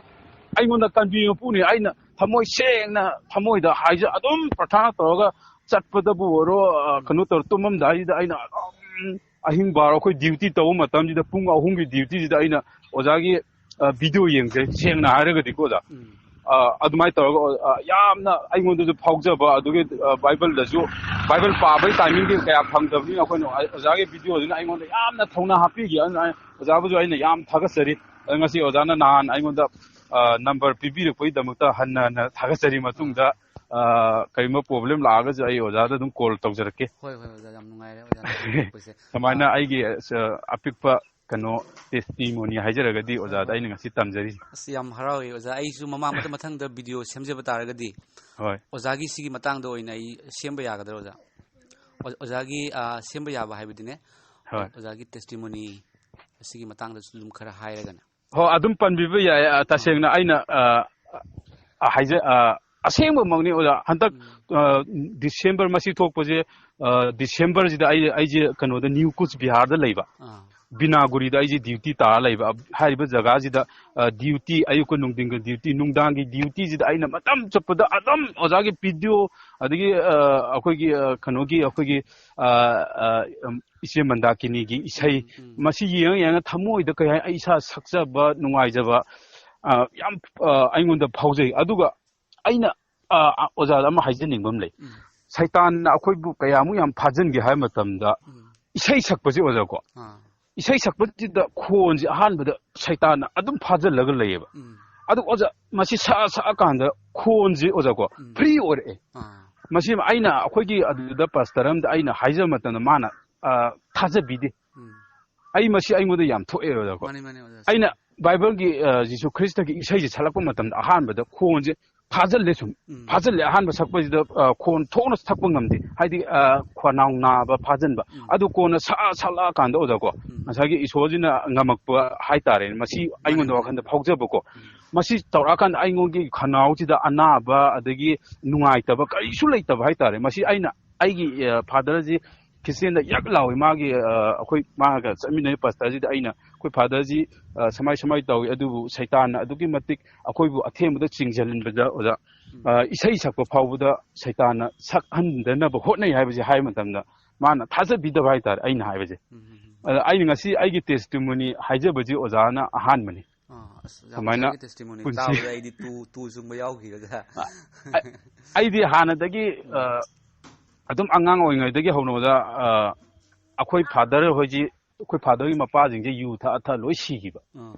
ꯑꯩꯉꯣꯟꯗ ꯀꯟꯕꯤꯕ ꯃꯄꯨꯅꯤ꯫ ꯑꯩꯅ ꯊꯃꯣꯏ ꯁꯦꯡꯅ, ꯊꯃꯣꯏꯗ ꯍꯥꯏꯖ-, ꯑꯗꯨꯝ ꯄ꯭ꯔꯊꯥꯅ ꯇꯧꯔꯒ ꯆꯠꯄꯗꯕꯨ ꯑꯣꯏꯔꯣ, ꯑ, ꯀꯩꯅꯣ ꯇꯧꯔ ꯇꯨꯝꯃꯝꯗꯥꯏꯁꯤꯗ ꯑꯩꯅ ꯑꯗꯨꯝ ꯑꯍꯤꯡ ꯕꯥꯔꯣ ꯑꯩꯈꯣꯏ duty ꯇꯧꯕ ꯃꯇꯝꯁꯤꯗ ꯄꯨꯡ ꯑꯍꯨꯝꯒꯤ duty ꯁꯤꯗ ꯑꯩꯅ ꯑꯣꯖꯥꯒꯤ, ꯑ, video ꯌꯦꯡꯖꯩ꯫ ꯁꯦꯡꯅ ꯍꯥꯏꯔꯒꯗꯤꯀꯣ ꯑꯣꯖꯥ꯫ ꯎꯝ꯫ ꯑ, ꯑꯗꯨꯃꯥꯏꯅ ꯇꯧꯔꯒ, ꯑ, ꯌꯥꯝꯅ ꯑꯩꯉꯣꯟꯗꯁꯨ ꯐꯥꯎꯖꯕ, ꯑꯗꯨꯒꯤ, ꯑ, Bible ꯗꯁꯨ, Bible ꯄꯥꯕꯒꯤ timing ꯗꯤ ꯀꯌꯥ ꯐꯪꯗꯕꯅꯤꯅ ꯑꯩꯈꯣꯏꯅ ꯑꯣꯖꯥꯒꯤ video ꯁꯤꯅ ꯑꯩꯉꯣꯟꯗ ꯌꯥꯝꯅ ꯊꯧꯅꯥ ꯍꯥꯞꯄꯤꯈꯤ꯫ ꯑꯗꯨꯅ ꯑꯩ, ꯑꯣꯖꯥꯕꯨꯁꯨ ꯑꯩꯅ ꯌꯥꯝ ꯊꯥꯒꯠꯆꯔꯤ꯫ ꯑꯗ ꯉꯁꯤ ꯑꯣꯖꯥꯅ ꯅꯍꯥꯟ ꯑꯩꯉꯣꯟꯗ, ꯑ, number ꯄꯤꯕꯤꯔꯛꯄꯒꯤꯗꯃꯛꯇ ꯍꯟꯅ ꯍꯟꯅ ꯊꯥꯒꯠꯆꯔꯤ꯫ ꯃꯇꯨꯡꯗ, ꯑ, ꯀꯔꯤꯒꯨꯝꯕ problem ꯂꯥꯛꯑꯒꯁꯨ ꯑꯩ ꯑꯣꯖꯥꯗ ꯑꯗꯨꯝ call ꯇꯧꯖꯔꯛꯀꯦ꯫ ꯍꯣꯏ, ꯍꯣꯏ, ꯑꯣꯖꯥ, ꯌꯥꯝ ꯅꯨꯡꯉꯥꯏꯔꯦ ꯑꯣꯖꯥꯅ ꯍꯥꯏꯕꯤꯔꯛꯄꯁꯦ꯫ ꯁꯨꯃꯥꯏꯅ ꯑꯥ꯫ ꯑꯩꯒꯤ, ꯑ, ꯑꯄꯤꯛꯄ ꯀꯩꯅꯣ, testimony ꯍꯥꯏꯖꯔꯒꯗꯤ ꯑꯣꯖꯥꯗ ꯑꯩꯅ ꯉꯁꯤ ꯇꯝꯖꯔꯤꯁꯦ꯫ ꯑꯁ, ꯌꯥꯝ ꯍꯔꯥꯎꯏ ꯑꯣꯖꯥ꯫ ꯑꯩꯁꯨ ꯃꯃꯥꯡ, ꯃꯊꯪ, ꯃꯊꯪꯗ video ꯁꯦꯝꯖꯕ ꯇꯥꯔꯒꯗꯤ ꯍꯣꯏ꯫ ꯑꯣꯖꯥꯒꯤ ꯁꯤꯒꯤ ꯃꯇꯥꯡꯗ ꯑꯣꯏꯅ ꯑꯩ ꯁꯦꯝꯕ ꯌꯥꯒꯗ꯭ꯔꯥ ꯑꯣꯖꯥ? ꯑꯣ-, ꯑꯣꯖꯥꯒꯤ, ꯑ, ꯁꯦꯝꯕ ꯌꯥꯕ ꯍꯥꯏꯕꯗꯤꯅꯦ, ꯍꯣꯏ꯫ ꯑꯣꯖꯥꯒꯤ testimony ꯑꯁꯤꯒꯤ ꯃꯇꯥꯡꯗꯁꯨ ꯑꯗꯨꯝ ꯈꯔ ꯍꯥꯏꯔꯒꯅꯦ꯫ ꯍꯣ, ꯑꯗꯨꯝ ꯄꯟꯕꯤꯕ ꯌꯥꯏ꯫ ꯑ, ꯇꯁꯦꯡꯅ ꯑꯩꯅ, ꯑ, ꯑ, ꯍꯥꯏꯖ-, ꯑ, ꯑꯁꯦꯡꯕꯃꯛꯅꯤ ꯑꯣꯖꯥ꯫ ꯍꯟꯗꯛ, ꯎꯝ꯫ ꯑ, December ꯃꯁꯤ ꯊꯣꯛꯄꯁꯦ, ꯑ, Decemberꯁꯤꯗ ꯑꯩ, ꯑꯩꯁꯦ ꯀꯩꯅꯣꯗ, ꯅ꯭ꯌꯨ ꯀꯨꯆ ꯕꯤꯍꯥꯔꯗ ꯂꯩꯕ꯫ ꯑꯥ꯫ ꯕꯤꯅꯥꯒꯨꯔꯤꯗ ꯑꯩꯁꯦ duty ꯇꯥꯔ ꯂꯩꯕ꯫ ꯍꯥꯏꯔꯤꯕ ꯖꯒꯥꯁꯤꯗ, ꯑ, duty, ꯑꯌꯨꯛꯀ ꯅꯨꯡꯊꯤꯟꯒ duty, ꯅꯨꯡꯗꯥꯡꯒꯤ dutyꯁꯤꯗ ꯑꯩꯅ ꯃꯇꯝ ꯆꯨꯞꯄꯗ ꯑꯗꯨꯝ ꯑꯣꯖꯥꯒꯤ video, ꯑꯗꯒꯤ, ꯑ, ꯑꯩꯈꯣꯏꯒꯤ, ꯑ, ꯀꯩꯅꯣꯒꯤ, ꯑꯩꯈꯣꯏꯒꯤ, ꯑ, ꯑ, ꯎꯝ, ꯏꯆꯦ ꯃꯟꯗꯥꯀꯤꯅꯤꯒꯤ ꯏꯁꯩ, ꯎꯝ, ꯎꯝ꯫ ꯃꯁꯤ ꯌꯦꯡꯉ ꯌꯦꯡꯉ ꯊꯃꯣꯏꯗ ꯀꯩ ꯍꯥꯏ, ꯑꯩ ꯏꯁꯥ ꯁꯛꯆꯕ, ꯅꯨꯡꯉꯥꯏꯖꯕ, ꯑ, ꯌꯥꯝ, ꯑ, ꯑꯩꯉꯣꯟꯗ ꯐꯥꯎꯖꯩ꯫ ꯑꯗꯨꯒ ꯑꯩꯅ, ꯑ, ꯑ, ꯑꯣꯖꯥꯗ ꯑꯃ ꯍꯥꯏꯖꯅꯤꯡꯕ ꯑꯃ ꯂꯩ꯫ ꯎꯝ꯫ ꯁꯩꯇꯥꯟꯅ ꯑꯩꯈꯣꯏꯕꯨ ꯀꯌꯥꯃꯨꯛ ꯌꯥꯝ ꯐꯥꯖꯤꯟꯒꯦ ꯍꯥꯏꯕ ꯃꯇꯝꯗ, ꯎꯝ꯫ ꯏꯁꯩ ꯁꯛꯄꯁꯤ ꯑꯣꯖꯥꯀꯣ, ꯑꯥ꯫ ꯏꯁꯩ ꯁꯛꯄꯁꯤꯗ ꯈꯣꯟꯁꯤ ꯑꯍꯥꯟꯕꯗ ꯁꯩꯇꯥꯟꯅ ꯑꯗꯨꯝ ꯐꯥꯖꯤꯜꯂꯒ ꯂꯩꯌꯦꯕ꯫ ꯎꯝ꯫ ꯑꯗꯨ ꯑꯣꯖꯥ, ꯃꯁꯤ ꯁꯛꯑ ꯁꯛꯑꯀꯥꯟꯗ ꯈꯣꯟꯁꯤ ꯑꯣꯖꯥꯀꯣ, ꯎꯝ꯫ Free ꯑꯣꯏꯔꯛꯑꯦ꯫ ꯑꯥ꯫ ꯃꯁꯤ ꯑꯩꯅ, ꯑꯩꯈꯣꯏꯒꯤ ꯑꯗꯨꯗ pastor ꯑꯃꯗ ꯑꯩꯅ ꯍꯥꯏꯖꯕ ꯃꯇꯝꯗ ꯃꯥꯅ, ꯑ, ꯊꯥꯖꯕꯤꯗꯦ꯫ ꯎꯝ꯫ ꯑꯩ ꯃꯁꯤ ꯑꯩꯉꯣꯟꯗ ꯌꯥꯝ ꯊꯣꯛꯑꯦ ꯑꯣꯖꯥꯀꯣ꯫ ꯃꯥꯅꯤ, ꯃꯥꯅꯤ, ꯑꯣꯖꯥ꯫ ꯑꯩꯅ ꯕꯥꯏꯕꯜꯒꯤ, ꯑ, ꯖꯤꯁꯨ ꯈ꯭ꯔꯤꯁꯇꯒꯤ ꯏꯁꯩꯁꯦ ꯁꯛꯂꯛꯄ ꯃꯇꯝꯗ ꯑꯍꯥꯟꯕꯗ ꯈꯣꯟꯁꯦ ꯐꯥꯖꯤꯜꯂꯦ ꯁꯨꯝ꯫ ꯎꯝ꯫ ꯐꯥꯖꯤꯜꯂꯦ꯫ ꯑꯍꯥꯟꯕ ꯁꯛꯄꯁꯤꯗ, ꯑ, ꯈꯣꯟ ꯊꯣꯛꯅ ꯁꯛꯄ ꯉꯝꯗꯦ꯫ ꯍꯥꯏꯗꯤ, ꯑ, ꯈꯅꯥꯎ ꯅꯥꯕ ꯐꯥꯖꯤꯟꯕ꯫ ꯎꯝ꯫ ꯑꯗꯨ ꯀꯣꯟꯅ ꯁꯛꯑ ꯁꯛꯂꯛꯑꯀꯥꯟꯗ ꯑꯣꯖꯥꯀꯣ, ꯎꯝ꯫ ꯉꯁꯥꯏꯒꯤ ꯏꯁꯣꯔꯁꯤꯅ ꯉꯝꯃꯛꯄ ꯍꯥꯏꯇꯥꯔꯦꯅꯦ꯫ ꯃꯁꯤ ꯃꯥꯅꯤ, ꯑꯩꯉꯣꯟꯗ ꯃꯥꯅꯤ꯫ ꯋꯥꯈꯜꯗ ꯐꯥꯎꯖꯕꯀꯣ꯫ ꯎꯝ꯫ ꯃꯁꯤ ꯇꯧꯔꯛꯑꯀꯥꯟꯗ ꯑꯩꯉꯣꯟꯒꯤ ꯈꯅꯥꯎꯁꯤꯗ ꯑꯅꯥꯕ ꯑꯗꯒꯤ ꯅꯨꯡꯉꯥꯏꯇꯕ ꯀꯔꯤꯁꯨ ꯂꯩꯇꯕ ꯍꯥꯏꯇꯥꯔꯦ꯫ ꯃꯁꯤ ꯑꯩꯅ ꯑꯩꯒꯤ, ꯑ, fatherꯁꯤ ꯈ꯭ꯔꯤꯁꯇꯦꯟꯗ ꯌꯛ ꯂꯥꯎꯏ꯫ ꯃꯥꯒꯤ, ꯑ, ꯑꯩꯈꯣꯏ ꯃꯥꯒ ꯆꯠꯃꯤꯟꯅꯔꯤꯕ pastorꯁꯤꯗ ꯑꯩꯅ, "ꯑꯩꯈꯣꯏ fatherꯁꯤ, ꯑ, ꯁꯃꯥꯏ ꯁꯃꯥꯏ ꯇꯧꯏ, ꯑꯗꯨꯕꯨ ꯁꯩꯇꯥꯟꯅ ꯑꯗꯨꯛꯀꯤ ꯃꯇꯤꯛ ꯑꯩꯈꯣꯏꯕꯨ ꯑꯊꯦꯝꯕꯗ ꯆꯤꯡꯁꯤꯟꯕꯗ ꯑꯣꯖꯥ, ꯎꯝ꯫ ꯑ, ꯏꯁꯩ ꯁꯛꯄ ꯐꯥꯎꯕꯗ ꯁꯩꯇꯥꯟꯅ ꯁꯛꯍꯟꯗꯅꯕ ꯍꯣꯠꯅꯩ" ꯍꯥꯏꯕꯁꯦ ꯍꯥꯏꯕ ꯃꯇꯝꯗ ꯃꯥꯅ ꯊꯥꯖꯕꯤꯗꯕ ꯍꯥꯏꯇꯥꯔꯦ ꯑꯩꯅ ꯍꯥꯏꯕꯁꯦ꯫ ꯎꯝ, ꯎꯝ, ꯎꯝ꯫ ꯑꯗ ꯑꯩꯅ ꯉꯁꯤ ꯑꯩꯒꯤ testimony ꯍꯥꯏꯖꯕꯁꯤ ꯑꯣꯖꯥꯅ ꯑꯍꯥꯟꯕꯅꯤ꯫ ꯑꯥ, ꯑꯁ, ꯌꯥꯝ ꯁꯨꯃꯥꯏꯅ ꯑꯣꯖꯥꯒꯤ testimony ꯄꯨꯟꯁꯤ ꯇꯥꯕꯗ ꯑꯩꯗꯤ ꯇꯨ, ꯇꯨ ꯆꯨꯡꯕ ꯌꯥꯎꯈꯤꯒꯗ꯭ꯔꯥ? ꯑ-, ꯑ-, ꯑꯩꯗꯤ ꯍꯥꯟꯅꯗꯒꯤ, ꯎꯝ꯫ ꯑ, ꯑꯗꯨꯝ ꯑꯉꯥꯡ ꯑꯣꯏꯔꯤꯉꯩꯗꯒꯤ ꯍꯧꯅ ꯑꯣꯖꯥ, ꯑ, ꯑꯩꯈꯣꯏ father ꯍꯣꯏꯁꯤ, ꯑꯩꯈꯣꯏ fatherꯒꯤ ꯃꯄꯥꯁꯤꯡꯁꯦ ꯌꯨ ꯊꯛꯑ ꯊꯛꯑ ꯂꯣꯏ ꯁꯤꯈꯤꯕ꯫ ꯑꯥ꯫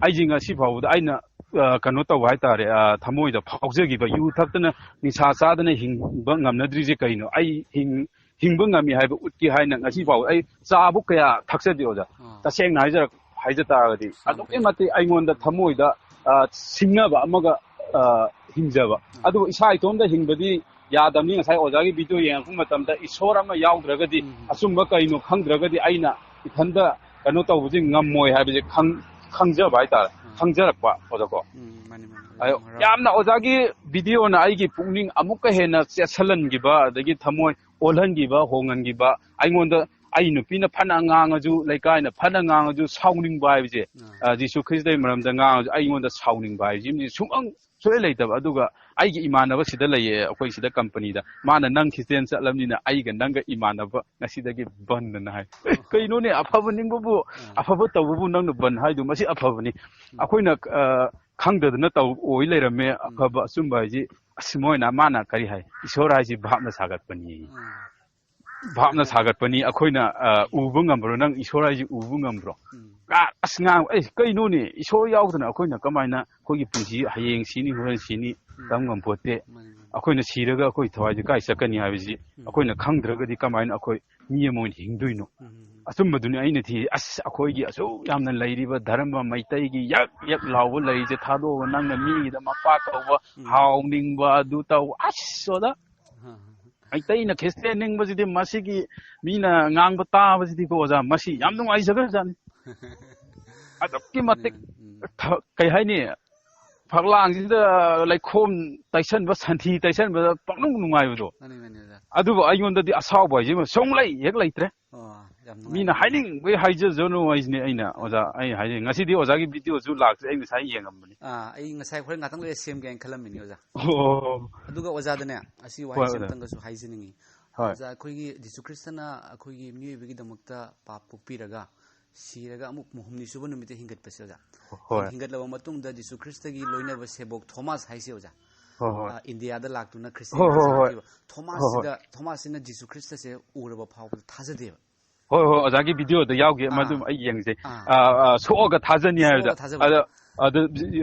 ꯑꯩꯁꯦ ꯉꯁꯤ ꯐꯥꯎꯕꯗ ꯑꯩꯅ, ꯑ, ꯀꯩꯅꯣ ꯇꯧꯕ ꯍꯥꯏꯇꯥꯔꯦ, ꯑ, ꯊꯃꯣꯏꯗ ꯐꯥꯎꯖꯈꯤꯕ, ꯌꯨ ꯊꯛꯇꯅ ꯅꯤꯁꯥ ꯆꯥꯗꯅ ꯍꯤꯡꯕ ꯉꯝꯅꯗ꯭ꯔꯤꯁꯦ ꯀꯩꯅꯣ? ꯑꯩ ꯍꯤꯡ-, ꯍꯤꯡꯕ ꯉꯝꯃꯤ ꯍꯥꯏꯕ ꯎꯠꯀꯦ ꯍꯥꯏꯅ ꯉꯁꯤ ꯐꯥꯎꯕ ꯑꯩ ꯆꯥꯕꯨ ꯀꯌꯥ ꯊꯛꯆꯗꯦ ꯑꯣꯖꯥ꯫ ꯑꯥ꯫ ꯇꯁꯦꯡꯅ ꯍꯥꯏꯖꯔꯛ ꯍꯥꯏꯖ ꯇꯥꯔꯒꯗꯤ ꯑꯗꯨꯛꯀꯤ ꯃꯇꯤꯛ ꯑꯩꯉꯣꯟꯗ ꯊꯃꯣꯏꯗ, ꯑ, ꯁꯤꯡꯅꯕ ꯑꯃꯒ, ꯑ, ꯍꯤꯡꯖꯕ꯫ ꯑꯥ꯫ ꯑꯗꯨꯕꯨ ꯏꯁꯥ ꯏꯇꯣꯝꯇ ꯍꯤꯡꯕꯗꯤ ꯌꯥꯗꯕꯅꯤ꯫ ꯉꯁꯥꯏ ꯑꯣꯖꯥꯒꯤ ꯚꯤꯗꯤꯑꯣ ꯌꯦꯡꯉꯛꯄ ꯃꯇꯝꯗ ꯏꯁꯣꯔ ꯑꯃ ꯌꯥꯎꯗ꯭ꯔꯒꯗꯤ, ꯎꯝ꯫ ꯑꯆꯨꯝꯕ ꯀꯩꯅꯣ ꯈꯪꯗ꯭ꯔꯒꯗꯤ ꯑꯩꯅ ꯏꯊꯟꯇ ꯀꯩꯅꯣ ꯇꯧꯕꯁꯤ ꯉꯝꯃꯣꯏ ꯍꯥꯏꯕꯁꯦ ꯈꯪ-, ꯈꯪꯖꯕ ꯍꯥꯏꯇꯥꯔꯦ꯫ ꯑꯥ꯫ ꯈꯪꯖꯔꯛꯄ ꯑꯣꯖꯥꯀꯣ꯫ ꯎꯝ, ꯃꯥꯅꯤ, ꯃꯥꯅꯤ꯫ ꯑꯗꯣ ꯌꯥꯝꯅ ꯑꯣꯖꯥꯒꯤ ꯚꯤꯗꯤꯑꯣꯅ ꯑꯩꯒꯤ ꯄꯨꯛꯅꯤꯡ ꯑꯃꯨꯛꯀ ꯍꯦꯟꯅ ꯆꯦꯠꯁꯤꯜꯍꯟꯈꯤꯕ, ꯑꯗꯒꯤ ꯊꯃꯣꯏ ꯑꯣꯜꯍꯟꯈꯤꯕ, ꯍꯣꯡꯍꯟꯈꯤꯕ, ꯑꯩꯉꯣꯟꯗ ꯑꯩ ꯅꯨꯄꯤꯅ ꯐꯅ ꯉꯥꯡꯉꯁꯨ, ꯂꯩꯀꯥꯏꯅ ꯐꯅ ꯉꯥꯡꯉꯁꯨ, ꯁꯥꯎꯅꯤꯡꯕ ꯍꯥꯏꯕꯁꯦ, ꯑꯥ꯫ ꯑ, ꯖꯤꯁꯨ ꯈ꯭ꯔꯤꯁꯇꯒꯤ ꯃꯔꯝꯗ ꯉꯥꯡꯉꯁꯨ ꯑꯩꯉꯣꯟꯗ ꯁꯥꯎꯅꯤꯡꯕ ꯍꯥꯏꯕꯁꯤꯃꯗꯤ ꯁꯨꯡꯑꯪ ꯁꯣꯏ ꯂꯩꯇꯕ꯫ ꯑꯗꯨꯒ ꯑꯩꯒꯤ ꯏꯃꯥꯟꯅꯕ ꯁꯤꯗ ꯂꯩꯌꯦ, ꯑꯩꯈꯣꯏ ꯁꯤꯗ ꯀꯝꯄꯅꯤꯗ, ꯃꯥꯅ "ꯅꯪ ꯈ꯭ꯔꯤꯁꯇꯦꯟ ꯆꯠꯂꯕꯅꯤꯅ ꯑꯩꯒ ꯅꯪꯒ ꯏꯃꯥꯟꯅꯕ ꯉꯁꯤꯗꯒꯤ ꯕꯟꯗꯅ" ꯍꯥꯏ꯫ ꯑꯦ, ꯀꯩꯅꯣꯅꯦ, ꯑꯐꯕ ꯅꯤꯡꯕꯕꯨ, ꯑꯥ꯫ ꯑꯐꯕ ꯇꯧꯕꯕꯨ ꯅꯪꯅ ꯕꯟ ꯍꯥꯏꯗꯨ ꯃꯁꯤ ꯑꯐꯕꯅꯤ꯫ ꯎꯝ꯫ ꯑꯩꯈꯣꯏꯅ, ꯑ, ꯈꯪꯗꯗꯅ ꯇꯧ ꯑꯣꯏ ꯂꯩꯔꯝꯃꯦ꯫ ꯎꯝ꯫ ꯑꯐꯕ ꯑꯆꯨꯝꯕ ꯍꯥꯏꯁꯤ, ꯑꯁ, ꯃꯣꯏꯅ, ꯃꯥꯅ ꯀꯔꯤ ꯍꯥꯏ, "ꯏꯁꯣꯔ ꯍꯥꯏꯁꯤ ꯚꯥꯞꯅ ꯁꯥꯒꯠꯄꯅꯤ"꯫ ꯑꯥ꯫ ꯚꯥꯞꯅ ꯁꯥꯒꯠꯄꯅꯤ, ꯑꯩꯈꯣꯏꯅ, ꯑ, ꯎꯕ ꯉꯝꯕ꯭ꯔꯣ? ꯅꯪ ꯏꯁꯣꯔ ꯍꯥꯏꯁꯤ ꯎꯕ ꯉꯝꯕ꯭ꯔꯣ? ꯎꯝ꯫ ꯀꯥ-, ꯑꯁ, ꯉꯥꯡ-, ꯑꯦ, ꯀꯩꯅꯣꯅꯦ? ꯏꯁꯣꯔ ꯌꯥꯎꯗꯅ ꯑꯩꯈꯣꯏꯅ ꯀꯃꯥꯏꯅ ꯑꯩꯈꯣꯏꯒꯤ ꯄꯨꯟꯁꯤ ꯍꯌꯦꯡ ꯁꯤꯅꯤ, ꯍꯣꯔꯦꯟ ꯁꯤꯅꯤ, ꯎꯝ꯫ ꯇꯝ ꯉꯝꯄꯣꯠꯇꯦ꯫ ꯃꯥꯅꯤ, ꯃꯥꯅꯤ꯫ ꯑꯩꯈꯣꯏꯅ ꯁꯤꯔꯒ ꯑꯩꯈꯣꯏ ꯊꯋꯥꯏꯁꯦ ꯀꯥꯏ ꯆꯠꯀꯅꯤ ꯍꯥꯏꯕꯁꯤ ꯎꯝ꯫ ꯑꯩꯈꯣꯏꯅ ꯈꯪꯗ꯭ꯔꯒꯗꯤ ꯀꯃꯥꯏꯅ ꯑꯩꯈꯣꯏ ꯃꯤ ꯑꯃ ꯑꯣꯏꯅ ꯍꯤꯡꯗꯣꯏꯅꯣ? ꯎꯝ꯫ ꯑꯆꯨꯝꯕꯗꯨꯅꯤ ꯑꯩꯅ ꯊꯤꯔꯤ꯫ ꯑꯁ, ꯑꯩꯈꯣꯏꯒꯤ ꯑꯁꯨꯛ ꯌꯥꯝꯅ ꯂꯩꯔꯤꯕ ꯙꯔꯃ, ꯃꯩꯇꯩꯒꯤ ꯌꯛ ꯌꯛ ꯂꯥꯎꯕ ꯂꯩꯔꯤꯁꯦ ꯊꯥꯗꯣꯛꯑꯒ ꯅꯪꯅ ꯃꯤꯒꯤꯗ ꯃꯄꯥ ꯀꯧꯕ, ꯎꯝ꯫ ꯍꯥꯎꯅꯤꯡꯕ, ꯑꯗꯨ ꯇꯧꯕ, ꯑꯁ, ꯑꯣꯖꯥ, ꯑꯥ꯫ ꯃꯩꯇꯩꯅ ꯈ꯭ꯔꯤꯁꯇꯤꯌꯥꯟ ꯅꯤꯡꯕꯁꯤꯗꯤ, ꯃꯁꯤꯒꯤ ꯃꯤꯅ ꯉꯥꯡꯕ ꯇꯥꯕꯁꯤꯗꯤꯀꯣ, ꯑꯣꯖꯥ, ꯃꯁꯤ ꯌꯥꯝ ꯅꯨꯡꯉꯥꯏꯖꯈ꯭ꯔꯖꯥꯠꯅꯤ꯫ ꯑꯗꯨꯛꯀꯤ ꯃꯇꯤꯛ ꯎꯝ, ꯎꯝ꯫ ꯊ-, ꯀꯩ ꯍꯥꯏꯅꯤ, ꯐꯛꯂꯥꯡꯁꯤꯗ ꯂꯩꯈꯣꯝ ꯇꯩꯁꯟꯕ, ꯁꯟꯊꯤ ꯇꯩꯁꯟꯕꯗ ꯄꯪꯅꯨꯡ ꯅꯨꯡꯉꯥꯏꯕꯗꯣ꯫ ꯃꯥꯅꯤ, ꯃꯥꯅꯤ, ꯑꯣꯖꯥ꯫ ꯑꯗꯨꯕꯨ ꯑꯩꯉꯣꯟꯗꯗꯤ ꯑꯁꯥꯎꯕ ꯍꯥꯏꯁꯤꯃ ꯁꯨꯡꯂꯩ ꯍꯦꯛ ꯂꯩꯇ꯭ꯔꯦ꯫ ꯑꯣ, ꯌꯥꯝ ꯅꯨꯡꯉꯥꯏ꯫ ꯃꯤꯅ ꯍꯥꯏꯅꯤꯡꯕꯩ ꯍꯥꯏꯖꯖꯅꯨ ꯍꯥꯏꯁꯤꯅꯦ ꯑꯩꯅ, ꯑꯣꯖꯥ, ꯑꯩ ꯍꯥꯏꯅꯤꯡ-, ꯉꯁꯤꯗꯤ ꯑꯣꯖꯥꯒꯤ ꯚꯤꯗꯤꯑꯣꯁꯨ ꯂꯥꯛꯇ꯭ꯔꯦ, ꯑꯩ ꯉꯁꯥꯏ ꯌꯦꯡꯉꯝꯕꯅꯤ꯫ ꯑꯥ, ꯑꯩ ꯉꯁꯥꯏ ꯍꯣꯔꯦꯟ ꯉꯥꯛꯇꯪ ꯂꯩꯔ ꯁꯦꯝꯒꯦ ꯍꯥꯏꯅ ꯈꯜꯂꯝꯃꯤꯅꯤ, ꯑꯣꯖꯥ꯫ ꯑꯣ꯫ ꯑꯗꯨꯒ ꯑꯣꯖꯥꯗꯅꯦ, ꯑꯁꯤ ꯍꯣꯏ, ꯋꯥꯍꯩꯁꯦ ꯑꯣꯖꯥ꯫ ꯑꯝꯇꯪꯒꯁꯨ ꯍꯥꯏꯖꯅꯤꯡꯉꯤ꯫ ꯍꯣꯏ꯫ ꯑꯣꯖꯥ, ꯑꯩꯈꯣꯏꯒꯤ ꯖꯤꯁꯨ ꯈ꯭ꯔꯤꯁꯇꯅ ꯑꯩꯈꯣꯏꯒꯤ ꯃꯤꯑꯣꯏꯕꯒꯤꯗꯃꯛꯇ ꯄꯥꯞ ꯄꯣꯛꯄꯤꯔꯒ, ꯁꯤꯔꯒ ꯑꯃꯨꯛ ꯍꯨꯝꯅꯤ ꯁꯨꯕ ꯅꯨꯃꯤꯠꯇ ꯍꯤꯡꯒꯠꯄꯁꯦ, ꯑꯣꯖꯥ꯫ ꯍꯣꯏ꯫ ꯍꯤꯡꯒꯠꯂꯕ ꯃꯇꯨꯡꯗ ꯖꯤꯁꯨ ꯈ꯭ꯔꯤꯁꯇꯒꯤ ꯂꯣꯏꯅꯕ ꯁꯦꯕꯣꯛ ꯊꯣꯃꯥꯁ ꯍꯥꯏꯁꯦ, ꯑꯣꯖꯥ꯫ ꯍꯣꯏ, ꯍꯣꯏ꯫ ꯑ, ꯏꯟꯗꯤꯌꯥꯗ ꯂꯥꯛꯇꯨꯅ ꯈ꯭ꯔꯤꯁꯇꯤꯌꯥꯟ ꯍꯣꯏ, ꯍꯣꯏ, ꯍꯣꯏ꯫ ꯆꯠꯈꯤꯕ꯫ ꯍꯣꯏ, ꯍꯣꯏ꯫ ꯊꯣꯃꯥꯁꯁꯤꯗ, ꯊꯣꯃꯥꯁꯁꯤꯅ ꯖꯤꯁꯨ ꯈ꯭ꯔꯤꯁꯇꯁꯦ ꯎꯔꯕ ꯐꯥꯎꯕꯗ ꯊꯥꯖꯗꯦꯕ꯫ ꯍꯣꯏ, ꯍꯣꯏ, ꯑꯣꯖꯥꯒꯤ ꯚꯤꯗꯤꯑꯣꯗ ꯌꯥꯎꯒꯦ, ꯑꯥ꯫ ꯃꯗꯨꯝ ꯑꯩ ꯌꯦꯡꯖꯩ꯫ ꯑꯥ꯫ ꯑ, ꯑ, ꯁꯣꯛꯑꯒ ꯊꯥꯖꯅꯤ ꯍꯥꯏꯕꯗ꯫ ꯁꯣꯛꯑꯒ ꯊꯥꯖꯕꯗꯣ꯫ ꯑꯗ ꯑꯗꯨ,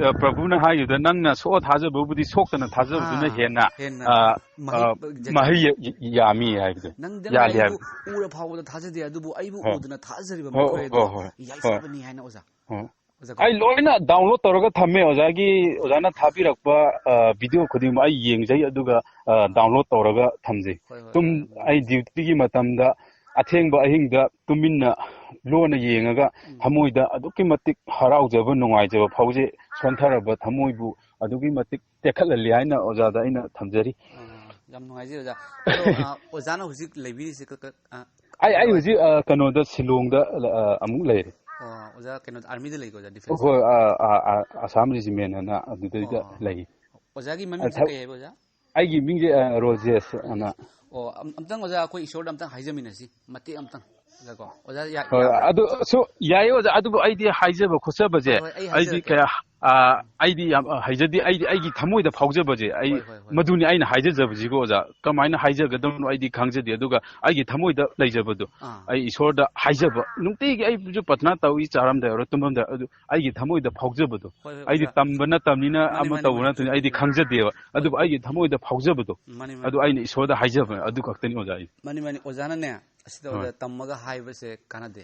ꯑ, ꯄ꯭ꯔꯚꯨꯅ ꯍꯥꯏꯈꯤꯕꯗ, "ꯅꯪꯅ ꯁꯣꯛꯑ ꯊꯥꯖꯕꯕꯨꯗꯤ ꯁꯣꯛꯇꯅ ꯊꯥꯖꯕꯗꯨꯅ ꯑꯥ, ꯍꯦꯟꯅ, ꯍꯦꯟꯅ ꯑ, ꯃꯍꯩ ꯑ, ꯌꯥꯝ ꯃꯍꯩ ꯌꯥ-, ꯌꯥꯝꯃꯤ" ꯍꯥꯏꯕꯗꯣ꯫ ꯅꯪꯗꯤ ꯌꯥꯜꯂꯤ ꯑꯩꯕꯨ ꯍꯥꯏꯕ꯫ ꯎꯔ ꯐꯥꯎꯕꯗ ꯊꯥꯖꯗꯦ, ꯑꯗꯨꯕꯨ ꯑꯩꯕꯨ ꯍꯣꯏ꯫ ꯎꯗꯅ ꯊꯥꯖꯔꯤꯕ ꯍꯣꯏ, ꯃꯈꯣꯏ ꯑꯗꯣ ꯍꯣꯏ, ꯍꯣꯏ, ꯍꯣꯏ꯫ ꯌꯥꯏꯐꯕꯅꯤ ꯍꯥꯏꯅ, ꯑꯣꯖꯥ꯫ ꯍꯣꯏ꯫ ꯑꯣꯖꯥ ꯀꯣ? ꯑꯩ ꯂꯣꯏꯅ download ꯇꯧꯔꯒ ꯊꯝꯃꯦ꯫ ꯑꯣꯖꯥꯒꯤ, ꯑꯣꯖꯥꯅ ꯊꯥꯕꯤꯔꯛꯄ, ꯑ, video ꯈꯨꯗꯤꯡꯃꯛ ꯑꯩ ꯌꯦꯡꯖꯩ, ꯑꯗꯨꯒ, ꯑ, download ꯇꯧꯔꯒ ꯊꯝꯖꯩ꯫ ꯍꯣꯏ, ꯍꯣꯏ, ꯇꯨꯝ-, ꯌꯥꯝ ꯑꯩ ꯅꯨꯡꯉꯥꯏꯖꯩ꯫ Duty ꯒꯤ ꯃꯇꯝꯗ ꯑꯊꯦꯡꯕ ꯑꯍꯤꯡꯗ ꯇꯨꯃꯤꯟꯅ ꯂꯣꯟꯅ ꯌꯦꯡꯉꯒ ꯎꯝ꯫ ꯊꯃꯣꯏꯗ ꯑꯗꯨꯛꯀꯤ ꯃꯇꯤꯛ ꯍꯔꯥꯎꯖꯕ, ꯅꯨꯡꯉꯥꯏꯖꯕ ꯐꯥꯎꯖꯩ꯫ ꯁꯣꯟꯊꯔꯕ ꯊꯃꯣꯏꯕꯨ ꯑꯗꯨꯛꯀꯤ ꯃꯇꯤꯛ ꯇꯦꯛꯈꯠꯍꯜꯂꯤ ꯍꯥꯏꯅ ꯑꯣꯖꯥꯗ ꯑꯩꯅ ꯊꯝꯖꯔꯤ꯫ ꯑ, ꯌꯥꯝ ꯅꯨꯡꯉꯥꯏꯖꯩ, ꯑꯣꯖꯥ꯫ ꯑꯗꯣ, ꯑ, ꯑꯣꯖꯥꯅ ꯍꯧꯖꯤꯛ ꯂꯩꯕꯤꯔꯤꯁꯦ ꯀ-, ꯀ-, ꯑ, ꯑꯩ, ꯑꯩ ꯀꯗꯥꯏꯋꯥꯏ? ꯍꯧꯖꯤꯛ, ꯑ, ꯀꯩꯅꯣꯗ, ꯁꯤꯂꯣꯡꯗ, ꯑ, ꯑꯃꯨꯛ ꯂꯩꯔꯤ꯫ ꯑꯣ, ꯑꯣꯖꯥ ꯀꯩꯅꯣꯗ, army ꯗ ꯂꯩꯀꯣ, ꯑꯣꯖꯥ, defence ꯇ? ꯍꯣꯏ, ꯑ, ꯑ, ꯑ, Assam Regiment ꯑꯅ ꯑꯗꯨꯗꯩꯗ ꯑꯣ, ꯑꯣ, ꯑꯣ꯫ ꯂꯩ꯫ ꯑꯣꯖꯥꯒꯤ ꯑ, ꯃꯃꯤꯡꯁꯦ ꯊ-, ꯀꯩ ꯍꯥꯏꯕ, ꯑꯣꯖꯥ? ꯑꯩꯒꯤ ꯃꯤꯡꯁꯦ, ꯑ, ꯔꯣꯖꯦꯁ ꯑꯅ꯫ ꯑꯣ, ꯑꯝ-, ꯑꯝꯇꯪ ꯑꯣꯖꯥ, ꯑꯩꯈꯣꯏ ꯏꯁꯣꯔꯗ ꯑꯝꯇꯪ ꯍꯥꯏꯖꯃꯤꯟꯅꯁꯤ, ꯃꯇꯦꯛ ꯑꯝꯇꯪ, ꯑꯣꯖꯥ ꯀꯣ꯫ ꯑꯣꯖꯥ, ꯌꯥ-, ꯍꯣꯏ, ꯌꯥꯕ꯭ꯔꯥ? ꯑꯗꯨꯁꯨ ꯌꯥꯏꯌꯦ, ꯑꯣꯖꯥ, ꯑꯗꯨꯕꯨ ꯑꯩꯗꯤ ꯍꯥꯏꯖꯕ ꯈꯣꯠꯆꯕꯁꯦ, ꯍꯣꯏ, ꯍꯣꯏ, ꯑꯩ ꯑꯩꯗꯤ ꯍꯥꯏꯖꯔꯛꯀꯦ꯫ ꯀꯌꯥ, ꯑ, ꯑꯩꯗꯤ ꯌꯥꯝ, ꯑ, ꯍꯩꯖꯗꯦ꯫ ꯑꯩꯗꯤ ꯑꯩꯒꯤ ꯊꯃꯣꯏꯗ ꯐꯥꯎꯖꯕꯁꯦ, ꯑꯩ ꯍꯣꯏ, ꯍꯣꯏ, ꯍꯣꯏ꯫ ꯃꯗꯨꯅꯤ ꯑꯩꯅ ꯍꯥꯏꯖꯖꯕꯁꯤꯀꯣ, ꯑꯣꯖꯥ꯫ ꯀꯃꯥꯏꯅ ꯍꯥꯏꯖꯒꯗꯕꯅꯣ ꯑꯩꯗꯤ ꯈꯪꯖꯗꯦ꯫ ꯑꯗꯨꯒ ꯑꯩꯒꯤ ꯊꯃꯣꯏꯗ ꯂꯩꯖꯕꯗꯣ, ꯑꯥ꯫ ꯑꯩ ꯏꯁꯣꯔꯗ ꯍꯥꯏꯖꯕ, ꯅꯨꯡꯇꯤꯒꯤ ꯑꯩꯁꯨ ꯄ꯭ꯔꯊꯅꯥ ꯇꯧꯏ, ꯆꯥꯔꯝꯗꯥꯏ ꯑꯣꯏꯔꯣ, ꯇꯨꯝꯃꯝꯗꯥꯏ, ꯑꯗꯨ ꯑꯩꯒꯤ ꯊꯃꯣꯏꯗ ꯐꯥꯎꯖꯕꯗꯣ꯫ ꯍꯣꯏ, ꯍꯣꯏ, ꯑꯩꯗꯤ ꯑꯣꯖꯥ꯫ ꯇꯝꯕ ꯅꯠꯇꯕꯅꯤꯅ, ꯃꯥꯅꯤ, ꯑꯃ ꯃꯥꯅꯤ, ꯇꯧꯕ ꯃꯥꯅꯤ, ꯅꯠꯇꯕꯅꯤꯅ ꯆꯨꯝꯃꯤ, ꯑꯩꯗꯤ ꯆꯨꯝꯃꯤ꯫ ꯈꯪꯖꯗꯦꯕ꯫ ꯍꯣꯏ, ꯑꯗꯨꯕꯨ ꯍꯣꯏ꯫ ꯑꯩꯒꯤ ꯊꯃꯣꯏꯗ ꯐꯥꯎꯖꯕꯗꯣ, ꯃꯥꯅꯤ, ꯃꯥꯅꯤ꯫ ꯑꯗꯨ ꯑꯩꯅ ꯏꯁꯣꯔꯗ ꯍꯥꯏꯖꯕ, ꯑꯗꯨ ꯈꯛꯇꯅꯤ, ꯑꯣꯖꯥ, ꯑꯩ꯫ ꯃꯥꯅꯤ, ꯃꯥꯅꯤ, ꯑꯣꯖꯥꯅꯅꯦ, ꯑꯁꯤꯗ ꯍꯣꯏ꯫ ꯑꯣꯖꯥ ꯇꯝꯃꯒ ꯍꯥꯏꯕꯁꯦ ꯀꯥꯟꯅꯗꯦ꯫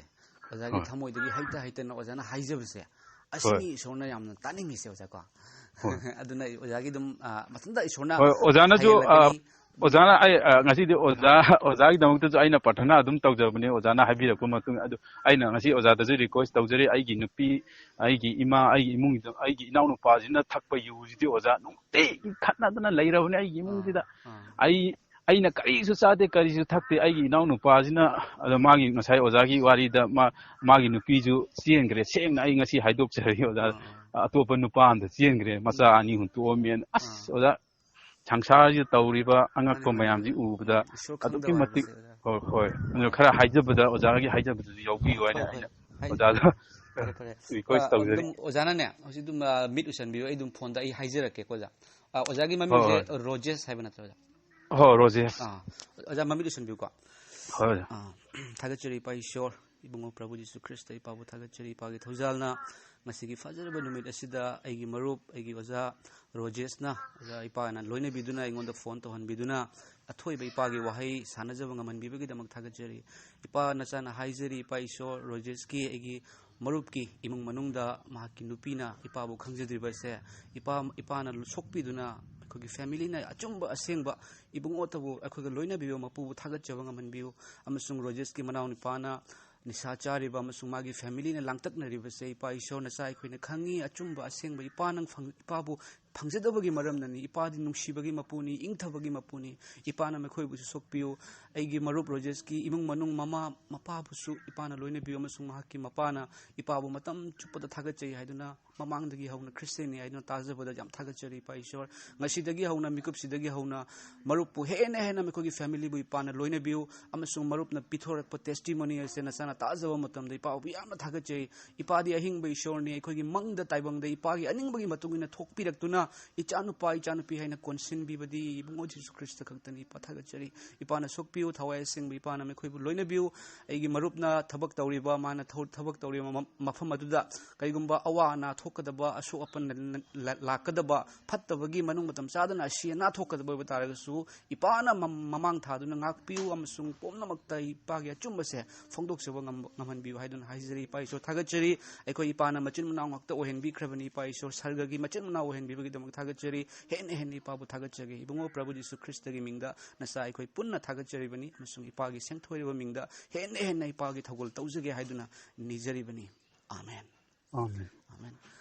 ꯑꯣꯖꯥꯒꯤ ꯍꯣꯏ꯫ ꯊꯃꯣꯏꯗꯒꯤ ꯍꯩꯇ ꯍꯩꯇꯅ ꯑꯣꯖꯥꯅ ꯍꯥꯏꯖꯕꯁꯦ, ꯍꯣꯏ꯫ ꯑꯁꯤꯅꯤ ꯏꯁꯣꯔꯅ ꯌꯥꯝꯅ ꯇꯥꯅꯤꯡꯉꯤꯁꯦ, ꯑꯣꯖꯥ ꯀꯣ꯫ ꯍꯣꯏ꯫ ꯑꯗꯨꯅ ꯑꯣꯖꯥꯒꯤ ꯑꯗꯨꯝ, ꯑ, ꯃꯊꯟꯇ ꯏꯁꯣꯔꯅ ꯍꯣꯏ, ꯑꯣꯖꯥꯅꯁꯨ, ꯑ, ꯍꯩꯍꯜꯂꯛꯀꯅꯤ꯫ ꯎꯝ꯫ ꯑꯣꯖꯥꯅ ꯑꯩ, ꯑ, ꯉꯁꯤꯗꯤ ꯑꯣꯖꯥ, ꯑꯣꯖꯥꯒꯤꯗꯃꯛꯇꯁꯨ ꯑꯩꯅ ꯄ꯭ꯔꯥꯊꯅꯥ ꯑꯗꯨꯝ ꯇꯧꯖꯕꯅꯦ, ꯑꯣꯖꯥꯅ ꯍꯥꯏꯕꯤꯔꯛꯄ ꯃꯇꯨꯡ꯫ ꯑꯗꯨ ꯑꯩꯅ ꯉꯁꯤ ꯑꯣꯖꯥꯗꯁꯨ request ꯇꯧꯖꯔꯤ, ꯑꯩꯒꯤ ꯅꯨꯄꯤ, ꯑꯩꯒꯤ ꯏꯃꯥ, ꯑꯩꯒꯤ ꯏꯃꯨꯡꯗ, ꯑꯩꯒꯤ ꯏꯅꯥꯎꯅꯨꯄꯥꯁꯤꯅ ꯊꯛꯄ ꯌꯨꯁꯤꯗꯤ, ꯑꯣꯖꯥ, ꯅꯨꯡꯇꯤꯒꯤ ꯈꯠꯅꯗꯅ ꯂꯩꯔꯕꯅꯦ ꯑꯩꯒꯤ ꯏꯃꯨꯡꯁꯤꯗ꯫ ꯑꯥ, ꯑꯥ꯫ ꯑꯩ, ꯑꯩꯅ ꯀꯔꯤꯁꯨ ꯆꯥꯗꯦ, ꯀꯔꯤꯁꯨ ꯊꯛꯇꯦ, ꯑꯩꯒꯤ ꯏꯅꯥꯎꯅꯨꯄꯥꯁꯤꯅ, ꯑꯗꯣ ꯃꯥꯒꯤ ꯉꯁꯥꯏ ꯑꯣꯖꯥꯒꯤ ꯋꯥꯔꯤꯗ ꯃꯥ-, ꯃꯥꯒꯤ ꯅꯨꯄꯤꯁꯨ ꯆꯦꯟꯈ꯭ꯔꯦ, ꯁꯦꯡꯅ ꯑꯩ ꯉꯁꯤ ꯍꯥꯏꯗꯣꯛꯆꯔꯤ, ꯑꯣꯖꯥ꯫ ꯑꯥ, ꯑꯥ꯫ ꯑꯇꯣꯞꯄ ꯅꯨꯄꯥ ꯑꯝꯗ ꯆꯦꯟꯈ꯭ꯔꯦ, ꯃꯆꯥ ꯎꯝ꯫ ꯑꯅꯤ ꯑꯍꯨꯝ ꯇꯣꯛꯑꯝꯃꯦꯅ꯫ ꯑꯁ, ꯑꯥ꯫ ꯑꯣꯖꯥ, ꯁꯪꯁꯥꯔꯁꯤꯗ ꯇꯧꯔꯤꯕ ꯃꯥꯅꯤ, ꯑꯉꯛꯄ ꯃꯥꯅꯤ, ꯃꯌꯥꯝꯁꯤ ꯃꯥꯅꯤ꯫ ꯎꯕꯗ ꯎꯝ, ꯏꯁꯣꯔ ꯑꯗꯨꯛꯀꯤ ꯈꯪꯗꯕ ꯃꯇꯤꯛ, ꯍꯥꯏꯕꯁꯦ, ꯑꯣꯖꯥ꯫ ꯍꯣꯏ, ꯍꯣꯏ꯫ ꯑꯗꯨ ꯑꯥ꯫ ꯈꯔ ꯍꯥꯏꯖꯕꯗ, ꯑꯣꯖꯥꯒꯤ ꯍꯥꯏꯖꯕꯗꯨꯁꯨ ꯌꯥꯎꯕꯤꯌꯨ ꯍꯥꯏꯅ ꯍꯣꯏ, ꯍꯣꯏ꯫ ꯑꯩꯅ ꯍꯥꯏ-, ꯑꯣꯖꯥꯗ ꯐꯔꯦ, ꯐꯔꯦ꯫ request ꯑꯥ, ꯇꯧꯖꯔꯤ꯫ ꯑꯗꯨꯝ ꯑꯣꯖꯥꯅꯅꯦ, ꯍꯧꯖꯤꯛ ꯑꯗꯨꯝ, ꯑꯥ, ꯃꯤꯠ ꯎꯏꯁꯟꯕꯤꯌꯨ, ꯑꯩ ꯑꯗꯨꯝ ꯐꯣꯟꯗ ꯑꯩ ꯍꯥꯏꯖꯔꯛꯀꯦꯀꯣ, ꯑꯣꯖꯥ꯫ ꯑꯥ, ꯑꯣꯖꯥꯒꯤ ꯍꯣꯏ, ꯃꯃꯤꯡꯁꯦ ꯍꯣꯏ꯫ ꯔꯣꯖꯦꯁ ꯍꯥꯏꯕ ꯅꯠꯇ꯭ꯔꯣ, ꯑꯣꯖꯥ? ꯍꯣꯏ, ꯔꯣꯖꯦꯁ꯫ ꯑꯥ, ꯑꯣꯖꯥ, ꯃꯃꯤꯠ ꯎꯏꯁꯟꯕꯤꯌꯨꯀꯣ꯫ ꯍꯣꯏ, ꯑꯣꯖꯥ꯫ ꯑꯥ, ꯊꯥꯒꯠꯆꯔꯤ, ꯏꯄꯥ ꯏꯁꯣꯔ, ꯏꯕꯨꯡꯉꯣ ꯄ꯭ꯔꯚꯨ ꯖꯤꯁꯨ ꯈ꯭ꯔꯤꯁꯇ, ꯏꯄꯥꯕꯨ ꯊꯥꯒꯠꯆꯔꯤ, ꯏꯄꯥꯒꯤ ꯊꯧꯖꯥꯜꯅ ꯉꯁꯤꯒꯤ ꯐꯖꯔꯕ ꯅꯨꯃꯤꯠ ꯑꯁꯤꯗ ꯑꯩꯒꯤ ꯃꯔꯨꯞ, ꯑꯩꯒꯤ ꯑꯣꯖꯥ ꯔꯣꯖꯦꯁꯅ, ꯑꯣꯖꯥ ꯏꯄꯥꯅ ꯂꯣꯏꯅꯕꯤꯗꯨꯅ, ꯑꯩꯉꯣꯟꯗ ꯐꯣꯟ ꯇꯧꯍꯟꯕꯤꯗꯨꯅ, ꯑꯊꯣꯏꯕ ꯏꯄꯥꯒꯤ ꯋꯥꯍꯩ ꯁꯥꯟꯅꯖꯕ ꯉꯝꯍꯟꯕꯤꯕꯒꯤꯗꯃꯛ ꯊꯥꯒꯠꯆꯔꯤ꯫ ꯏꯄꯥ ꯅꯆꯥꯅ ꯍꯥꯏꯖꯔꯤ, ꯏꯄꯥ ꯏꯁꯣꯔ, ꯔꯣꯖꯦꯁꯀꯤ, ꯑꯩꯒꯤ ꯃꯔꯨꯞꯀꯤ ꯏꯃꯨꯡ ꯃꯅꯨꯡꯗ ꯃꯍꯥꯛꯀꯤ ꯅꯨꯄꯤꯅ ꯏꯄꯥꯕꯨ ꯈꯪꯖꯗ꯭ꯔꯤꯕꯁꯦ, ꯏꯄꯥ, ꯏꯄꯥꯅ ꯁꯣꯛꯄꯤꯗꯨꯅ ꯑꯩꯈꯣꯏꯒꯤ ꯐꯦꯃꯤꯂꯤꯅ ꯑꯆꯨꯝꯕ ꯑꯁꯦꯡꯕ ꯏꯕꯨꯡꯉꯣꯇꯕꯨ ꯑꯩꯈꯣꯏꯒ ꯂꯣꯏꯅꯕꯤꯌꯨ, ꯃꯄꯨꯕꯨ ꯊꯥꯒꯠꯆꯕ ꯉꯝꯍꯟꯕꯤꯌꯨ꯫ ꯑꯃꯁꯨꯡ ꯔꯣꯖꯦꯁꯀꯤ ꯃꯅꯥꯎꯅꯨꯄꯥꯅ ꯅꯤꯁꯥ ꯆꯥꯔꯤꯕ ꯑꯃꯁꯨꯡ ꯃꯥꯒꯤ ꯐꯦꯃꯤꯂꯤꯅ ꯂꯥꯡꯇꯛꯅꯔꯤꯕꯁꯦ, ꯏꯄꯥ ꯏꯁꯣꯔ ꯅꯆꯥ ꯑꯩꯈꯣꯏꯅ ꯈꯪꯉꯤ, ꯑꯆꯨꯝꯕ ꯑꯁꯦꯡꯕ ꯏꯄꯥ ꯅꯪ ꯐꯪ-, ꯏꯄꯥꯕꯨ ꯐꯪꯖꯗꯕꯒꯤ ꯃꯔꯝꯅꯅꯤ꯫ ꯏꯄꯥꯗꯤ ꯅꯨꯡꯁꯤꯕꯒꯤ ꯃꯄꯨꯅꯤ, ꯏꯪꯊꯕꯒꯤ ꯃꯄꯨꯅꯤ꯫ ꯏꯄꯥꯅ ꯃꯈꯣꯏꯕꯨꯁꯨ ꯁꯣꯛꯄꯤꯌꯨ꯫ ꯑꯩꯒꯤ ꯃꯔꯨꯞ ꯔꯣꯖꯦꯁꯀꯤ ꯏꯃꯨꯡ ꯃꯅꯨꯡ, ꯃꯃꯥ ꯃꯄꯥꯕꯨꯁꯨ ꯏꯄꯥꯅ ꯂꯣꯏꯅꯕꯤꯌꯨ, ꯑꯃꯁꯨꯡ ꯃꯍꯥꯛꯀꯤ ꯃꯄꯥꯅ ꯏꯄꯥꯕꯨ ꯃꯇꯝ ꯆꯨꯞꯄꯗ ꯊꯥꯒꯠꯆꯩ ꯍꯥꯏꯗꯨꯅ, ꯃꯃꯥꯡꯗꯒꯤ ꯍꯧꯅ ꯈ꯭ꯔꯤꯁꯇꯤꯌꯥꯟꯅꯤ ꯍꯥꯏꯗꯨꯅ ꯇꯥꯖꯕꯗ ꯌꯥꯝ ꯊꯥꯒꯠꯆꯔꯤ, ꯏꯄꯥ ꯏꯁꯣꯔ꯫ ꯉꯁꯤꯗꯒꯤ ꯍꯧꯅ, ꯃꯤꯀꯨꯞꯁꯤꯗꯒꯤ ꯍꯧꯅ ꯃꯔꯨꯞꯄꯨ ꯍꯦꯟꯅ ꯍꯦꯟꯅ ꯃꯈꯣꯏꯒꯤ ꯐꯦꯃꯤꯂꯤꯕꯨ ꯏꯄꯥꯅ ꯂꯣꯏꯅꯕꯤꯌꯨ, ꯑꯃꯁꯨꯡ ꯃꯔꯨꯞꯅ ꯄꯤꯊꯣꯔꯛꯄ ꯇꯦꯁꯇꯤꯃꯣꯅꯤ ꯑꯁꯦ ꯅꯆꯥꯅ ꯇꯥꯖꯕ ꯃꯇꯝꯗ ꯏꯄꯥꯕꯨ ꯌꯥꯝꯅ ꯊꯥꯒꯠꯆꯩ꯫ ꯏꯄꯥꯗꯤ ꯑꯍꯤꯡꯕ ꯏꯁꯣꯔꯅꯤ, ꯑꯩꯈꯣꯏꯒꯤ ꯃꯪꯗ ꯇꯥꯏꯕꯪꯗ ꯏꯄꯥꯒꯤ ꯑꯅꯤꯡꯕꯒꯤ ꯃꯇꯨꯡ ꯏꯟꯅ ꯊꯣꯛꯄꯤꯔꯛꯇꯨꯅ ꯏꯆꯥꯅꯨꯄꯥ, ꯏꯆꯥꯅꯨꯄꯤ ꯍꯥꯏꯅ ꯀꯣꯟꯁꯤꯟꯕꯤꯕꯗꯤ ꯏꯕꯨꯡꯉꯣ ꯖꯤꯁꯨ ꯈ꯭ꯔꯤꯁꯇ ꯈꯛꯇꯅꯤ꯫ ꯏꯄꯥ ꯊꯥꯒꯠꯆꯔꯤ꯫ ꯏꯄꯥꯅ ꯁꯣꯛꯄꯤꯌꯨ, ꯊꯋꯥꯏ ꯑꯁꯦꯡꯕ ꯏꯄꯥꯅ ꯃꯈꯣꯏꯕꯨ ꯂꯣꯏꯅꯕꯤꯌꯨ꯫ ꯑꯩꯒꯤ ꯃꯔꯨꯞꯅ ꯊꯕꯛ ꯇꯧꯔꯤꯕ, ꯃꯥꯅ ꯊꯧ-, ꯊꯕꯛ ꯇꯧꯔꯤꯕ ꯃ-, ꯃꯐꯝ ꯑꯗꯨꯗ ꯀꯔꯤꯒꯨꯝꯕ ꯑꯋꯥ ꯑꯅꯥ ꯊꯣꯛꯀꯗꯕ, ꯑꯁꯣꯛ ꯑꯄꯟ ꯂ-, ꯂ-, ꯂꯥꯛꯀꯗꯕ, ꯐꯠꯇꯕꯒꯤ ꯃꯅꯨꯡ ꯃꯇꯝ ꯆꯥꯗꯅ ꯑꯁꯤ ꯑꯅꯥ ꯊꯣꯛꯀꯗꯕ ꯑꯣꯏꯕ ꯇꯥꯔꯒꯁꯨ, ꯏꯄꯥꯅ ꯃ-, ꯃꯃꯥꯡ ꯊꯥꯗꯨꯅ ꯉꯥꯛꯄꯤꯌꯨ ꯑꯃꯁꯨꯡ ꯄꯨꯝꯅꯃꯛꯇ ꯏꯄꯥꯒꯤ ꯑꯆꯨꯝꯕꯁꯦ ꯐꯣꯡꯗꯣꯛꯆꯕ ꯉꯝꯕ, ꯉꯝꯍꯟꯕꯤꯌꯨ ꯍꯥꯏꯗꯨꯅ ꯍꯥꯏꯖꯔꯤ꯫ ꯏꯄꯥ ꯏꯁꯣꯔ ꯊꯥꯒꯠꯆꯔꯤ꯫ ꯑꯩꯈꯣꯏ ꯏꯄꯥꯅ ꯃꯆꯤꯟ ꯃꯅꯥꯎ ꯉꯥꯛꯇ ꯑꯣꯏꯍꯟꯕꯤꯈ꯭ꯔꯕꯅꯤ꯫ ꯏꯄꯥ ꯏꯁꯣꯔ ꯁꯔꯒꯒꯤ ꯃꯆꯤꯟ ꯃꯅꯥꯎ ꯑꯣꯏꯍꯟꯕꯤꯕꯒꯤꯗꯃꯛ ꯊꯥꯒꯠꯆꯔꯤ꯫ ꯍꯦꯟꯅ ꯍꯦꯟꯅ ꯏꯄꯥꯕꯨ ꯊꯥꯒꯠꯆꯒꯦ꯫ ꯏꯕꯨꯡꯉꯣ ꯄ꯭ꯔꯚꯨ ꯖꯤꯁꯨ ꯈ꯭ꯔꯤꯁꯇꯒꯤ ꯃꯤꯡꯗ ꯅꯆꯥ ꯑꯩꯈꯣꯏ ꯄꯨꯟꯅ ꯊꯥꯒꯠꯆꯔꯤꯕꯅꯤ ꯑꯃꯁꯨꯡ ꯏꯄꯥꯒꯤ ꯁꯦꯡꯊꯣꯏꯔꯕ ꯃꯤꯡꯗ ꯍꯦꯟꯅ ꯍꯦꯟꯅ ꯏꯄꯥꯒꯤ ꯊꯧꯒꯜ ꯇꯧꯖꯒꯦ ꯍꯥꯏꯗꯨꯅ ꯅꯤꯖꯔꯤꯕꯅꯤ꯫ ꯑꯃꯦꯟ꯫ ꯑꯃꯦꯟ꯫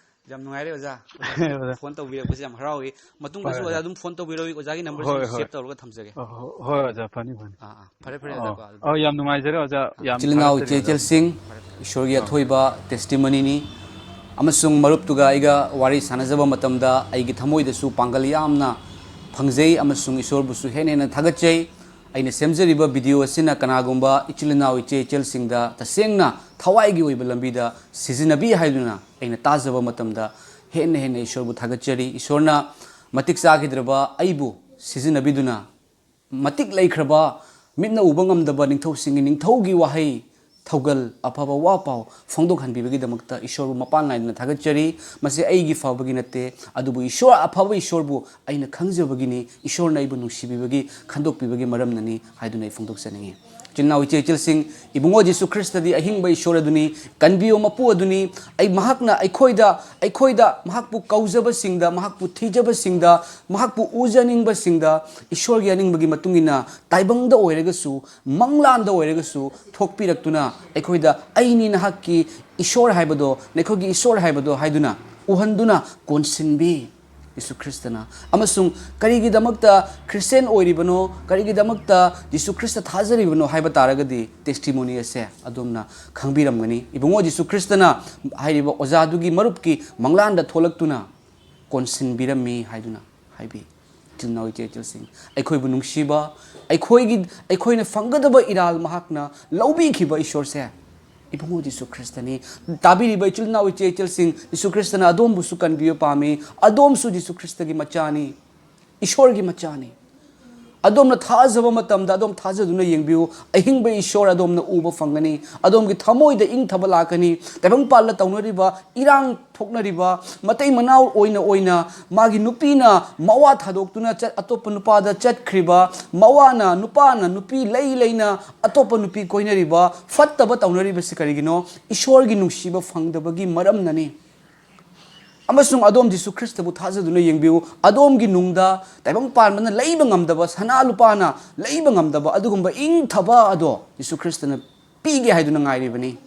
ꯑꯣꯖꯥ꯫ ꯌꯥꯝ ꯅꯨꯡꯉꯥꯏꯔꯦ ꯑꯣꯖꯥ꯫ ꯑꯣꯖꯥ꯫ ꯐꯣꯟ ꯇꯧꯕꯤꯔꯛꯄꯁꯦ ꯌꯥꯝ ꯍꯔꯥꯎꯏ꯫ ꯃꯇꯨꯡꯗꯁꯨ ꯍꯣꯏ, ꯑꯣꯖꯥ ꯍꯣꯏ꯫ ꯑꯗꯨꯝ ꯐꯣꯟ ꯇꯧꯕꯤꯔꯛꯎ꯫ ꯑꯣꯖꯥꯒꯤ ꯅꯝꯕꯔꯁꯦ ꯍꯣꯏ, ꯑꯩ ꯍꯣꯏ꯫ ꯁꯦꯚ ꯇꯧꯔꯒ ꯊꯝꯖꯒꯦ꯫ ꯑ, ꯍꯣ-, ꯍꯣꯏ ꯑꯣꯖꯥ, ꯐꯅꯤ, ꯐꯅꯤ꯫ ꯑꯥ, ꯑꯥ꯫ ꯐꯔꯦ, ꯐꯔꯦ ꯑꯣꯖꯥ, ꯑꯣ꯫ ꯀꯣ, ꯑꯗꯨꯗꯤ꯫ ꯑꯣ, ꯌꯥꯝ ꯅꯨꯡꯉꯥꯏꯖꯔꯦ ꯑꯣꯖꯥ, ꯑꯥ꯫ ꯌꯥꯝ ꯏꯆꯤꯜ ꯏꯅꯥꯎ ꯊꯥꯒꯠꯆꯔꯤ ꯏꯆꯦ ꯑꯣꯖꯥ꯫ ꯏꯆꯜꯁꯤꯡ, ꯐꯔꯦ, ꯐꯔꯦ꯫ ꯏꯁꯣꯔꯒꯤ ꯑꯥ꯫ ꯑꯊꯣꯏꯕ ꯇꯦꯁꯇꯤꯃꯣꯅꯤꯅꯤ꯫ ꯑꯃꯁꯨꯡ ꯃꯔꯨꯞꯇꯨꯒ ꯑꯩꯒ ꯋꯥꯔꯤ ꯁꯥꯟꯅꯖꯕ ꯃꯇꯝꯗ ꯑꯩꯒꯤ ꯊꯃꯣꯏꯗꯁꯨ ꯄꯥꯡꯒꯜ ꯌꯥꯝꯅ ꯐꯪꯖꯩ ꯑꯃꯁꯨꯡ ꯏꯁꯣꯔꯕꯨꯁꯨ ꯍꯦꯟꯅ ꯍꯦꯟꯅ ꯊꯥꯒꯠꯆꯩ꯫ ꯑꯩꯅ ꯁꯦꯝꯖꯔꯤꯕ ꯚꯤꯗꯤꯑꯣ ꯑꯁꯤꯅ ꯀꯅꯥꯒꯨꯝꯕ ꯏꯆꯤꯜ ꯏꯅꯥꯎ ꯏꯆꯦ ꯏꯆꯜꯁꯤꯡꯗ ꯇꯁꯦꯡꯅ ꯊꯋꯥꯏꯒꯤ ꯑꯣꯏꯕ ꯂꯝꯕꯤꯗ ꯁꯤꯖꯤꯟꯅꯕꯤ ꯍꯥꯏꯗꯨꯅ ꯑꯩꯅ ꯇꯥꯖꯕ ꯃꯇꯝꯗ ꯍꯦꯟꯅ ꯍꯦꯟꯅ ꯏꯁꯣꯔꯕꯨ ꯊꯥꯒꯠꯆꯔꯤ꯫ ꯏꯁꯣꯔꯅ ꯃꯇꯤꯛ ꯆꯥꯈꯤꯗ꯭ꯔꯕ ꯑꯩꯕꯨ ꯁꯤꯖꯤꯟꯅꯕꯤꯗꯨꯅ ꯃꯇꯤꯛ ꯂꯩꯈ꯭ꯔꯕ, ꯃꯤꯠꯅ ꯎꯕ ꯉꯝꯗꯕ ꯅꯤꯡꯊꯧꯁꯤꯡꯒꯤ ꯅꯤꯡꯊꯧꯒꯤ ꯋꯥꯍꯩ ꯊꯧꯒꯜ, ꯑꯐꯕ ꯋꯥ ꯄꯥꯎ ꯐꯣꯡꯗꯣꯛꯍꯟꯕꯤꯕꯒꯤꯗꯃꯛꯇ ꯏꯁꯣꯔꯕꯨ ꯃꯄꯥꯟ ꯅꯥꯏꯗꯅ ꯊꯥꯒꯠꯆꯔꯤ꯫ ꯃꯁꯤ ꯑꯩꯒꯤ ꯐꯕꯒꯤ ꯅꯠꯇꯦ, ꯑꯗꯨꯕꯨ ꯏꯁꯣꯔ, ꯑꯐꯕ ꯏꯁꯣꯔꯕꯨ ꯑꯩꯅ ꯈꯪꯖꯕꯒꯤꯅꯤ, ꯏꯁꯣꯔꯅ ꯑꯩꯕꯨ ꯅꯨꯡꯁꯤꯕꯤꯕꯒꯤ, ꯈꯟꯗꯣꯛꯄꯤꯕꯒꯤ ꯃꯔꯝꯅꯅꯤ ꯍꯥꯏꯗꯨꯅ ꯑꯩ ꯐꯣꯡꯗꯣꯛꯆꯅꯤꯡꯉꯤ꯫ ꯏꯆꯤꯜ ꯏꯅꯥꯎ ꯏꯆꯦ ꯏꯆꯜꯁꯤꯡ, ꯏꯕꯨꯡꯉꯣ ꯖꯤꯁꯨ ꯈ꯭ꯔꯤꯁꯇꯗꯤ ꯑꯍꯤꯡꯕ ꯏꯁꯣꯔ ꯑꯗꯨꯅꯤ, ꯀꯟꯕꯤꯌꯣ ꯃꯄꯨ ꯑꯗꯨꯅꯤ꯫ ꯑꯩ, ꯃꯍꯥꯛꯅ ꯑꯩꯈꯣꯏꯗ, ꯑꯩꯈꯣꯏꯗ ꯃꯍꯥꯛꯄꯨ ꯀꯧꯖꯕꯁꯤꯡꯗ, ꯃꯍꯥꯛꯄꯨ ꯊꯤꯖꯕꯁꯤꯡꯗ, ꯃꯍꯥꯛꯄꯨ ꯎꯖꯅꯤꯡꯕꯁꯤꯡꯗ ꯏꯁꯣꯔꯒꯤ ꯑꯅꯤꯡꯕꯒꯤ ꯃꯇꯨꯡ ꯏꯟꯅ ꯇꯥꯏꯕꯪꯗ ꯑꯣꯏꯔꯒꯁꯨ, ꯃꯪꯂꯥꯟꯗ ꯑꯣꯏꯔꯒꯁꯨ ꯊꯣꯛꯄꯤꯔꯛꯇꯨꯅ ꯑꯩꯈꯣꯏꯗ "ꯑꯩꯅꯤ ꯅꯍꯥꯛꯀꯤ ꯏꯁꯣꯔ ꯍꯥꯏꯕꯗꯣ, ꯅꯈꯣꯏꯒꯤ ꯏꯁꯣꯔ ꯍꯥꯏꯕꯗꯣ" ꯍꯥꯏꯗꯨꯅ ꯎꯍꯟꯗꯨꯅ ꯀꯣꯟꯁꯤꯟꯕꯤ꯫ ꯌꯤꯁꯨ ꯈ꯭ꯔꯤꯁꯇꯅ꯫ ꯑꯃꯁꯨꯡ ꯀꯔꯤꯒꯤꯗꯃꯛꯇ ꯈ꯭ꯔꯤꯁꯇꯦꯟ ꯑꯣꯏꯔꯤꯕꯅꯣ, ꯀꯔꯤꯒꯤꯗꯃꯛꯇ ꯌꯤꯁꯨ ꯈ꯭ꯔꯤꯁꯇ ꯊꯥꯖꯔꯤꯕꯅꯣ ꯍꯥꯏꯕ ꯇꯥꯔꯒꯗꯤ testimony ꯑꯁꯦ ꯑꯗꯣꯝꯅ ꯈꯪꯕꯤꯔꯝꯒꯅꯤ꯫ ꯏꯕꯨꯡꯉꯣ ꯌꯤꯁꯨ ꯈ꯭ꯔꯤꯁꯇꯅ ꯍꯥꯏꯔꯤꯕ ꯑꯣꯖꯥꯗꯨꯒꯤ ꯃꯔꯨꯞꯀꯤ ꯃꯪꯂꯥꯟꯗ ꯊꯣꯛꯂꯛꯇꯨꯅ ꯀꯣꯟꯁꯤꯟꯕꯤꯔꯝꯃꯤ ꯍꯥꯏꯗꯨꯅ ꯍꯥꯏꯕꯤ꯫ ꯏꯆꯤꯜ ꯏꯅꯥꯎ ꯏꯆꯦ ꯏꯆꯜꯁꯤꯡ, ꯑꯩꯈꯣꯏꯕꯨ ꯅꯨꯡꯁꯤꯕ, ꯑꯩꯈꯣꯏꯒꯤ, ꯑꯩꯈꯣꯏꯅ ꯐꯪꯒꯗꯕ ꯏꯔꯥꯜ ꯃꯍꯥꯛꯅ ꯂꯧꯕꯤꯈꯤꯕ ꯏꯁꯣꯔꯁꯦ ꯏꯕꯨꯡꯉꯣ ꯖꯤꯁꯨ ꯈ꯭ꯔꯤꯁꯇꯅꯤ꯫ ꯇꯥꯕꯤꯔꯤꯕ ꯏꯆꯤꯜ ꯏꯅꯥꯎ ꯏꯆꯦ ꯏꯆꯜꯁꯤꯡ, ꯖꯤꯁꯨ ꯈ꯭ꯔꯤꯁꯇꯅ ꯑꯗꯣꯝꯕꯨꯁꯨ ꯀꯟꯕꯤꯕ ꯄꯥꯝꯃꯤ꯫ ꯑꯗꯣꯝꯁꯨ ꯖꯤꯁꯨ ꯈ꯭ꯔꯤꯁꯇꯒꯤ ꯃꯆꯥꯅꯤ, ꯏꯁꯣꯔꯒꯤ ꯃꯆꯥꯅꯤ꯫ ꯑꯗꯣꯝꯅ ꯊꯥꯖꯕ ꯃꯇꯝꯗ ꯑꯗꯣꯝ ꯊꯥꯖꯗꯨꯅ ꯌꯦꯡꯕꯤꯌꯨ, ꯑꯍꯤꯡꯕ ꯏꯁꯣꯔ ꯑꯗꯣꯝꯅ ꯎꯕ ꯐꯪꯒꯅꯤ꯫ ꯑꯗꯣꯝꯒꯤ ꯊꯃꯣꯏꯗ ꯏꯪꯊꯕ ꯂꯥꯛꯀꯅꯤ꯫ ꯇꯥꯏꯕꯪꯄꯥꯜꯗ ꯇꯧꯅꯔꯤꯕ ꯏꯔꯥꯡ ꯊꯣꯛꯅꯔꯤꯕ, ꯃꯇꯩ ꯃꯅꯥꯎ ꯑꯣꯏꯅ ꯑꯣꯏꯅ ꯃꯥꯒꯤ ꯅꯨꯄꯤꯅ ꯃꯋꯥ ꯊꯥꯗꯣꯛꯇꯨꯅ ꯆꯠ-, ꯑꯇꯣꯞꯄ ꯅꯨꯄꯥꯗ ꯆꯠꯈ꯭ꯔꯤꯕ, ꯃꯋꯥꯅ, ꯅꯨꯄꯥꯅ ꯅꯨꯄꯤ ꯂꯩ ꯂꯩꯅ ꯑꯇꯣꯞꯄ ꯅꯨꯄꯤ ꯀꯣꯏꯅꯔꯤꯕ, ꯐꯠꯇꯕ ꯇꯧꯅꯔꯤꯕꯁꯤ ꯀꯔꯤꯒꯤꯅꯣ? ꯏꯁꯣꯔꯒꯤ ꯅꯨꯡꯁꯤꯕ ꯐꯪꯗꯕꯒꯤ ꯃꯔꯝꯅꯅꯤ꯫ ꯑꯃꯁꯨꯡ ꯑꯗꯣꯝ ꯖꯤꯁꯨ ꯈ꯭ꯔꯤꯁꯇꯕꯨ ꯊꯥꯖꯗꯨꯅ ꯌꯦꯡꯕꯤꯌꯨ꯫ ꯑꯗꯣꯝꯒꯤ ꯅꯨꯡꯗ ꯇꯥꯏꯕꯪ ꯄꯥꯟꯕꯅ ꯂꯩꯕ ꯉꯝꯗꯕ, ꯁꯅꯥ ꯂꯨꯄꯥꯅ ꯂꯩꯕ ꯉꯝꯗꯕ ꯑꯗꯨꯒꯨꯝꯕ ꯏꯪꯊꯕ ꯑꯗꯣ ꯖꯤꯁꯨ ꯈ꯭ꯔꯤꯁꯇꯅ ꯄꯤꯒꯦ ꯍꯥꯏꯗꯨꯅ ꯉꯥꯏꯔꯤꯕꯅꯤ꯫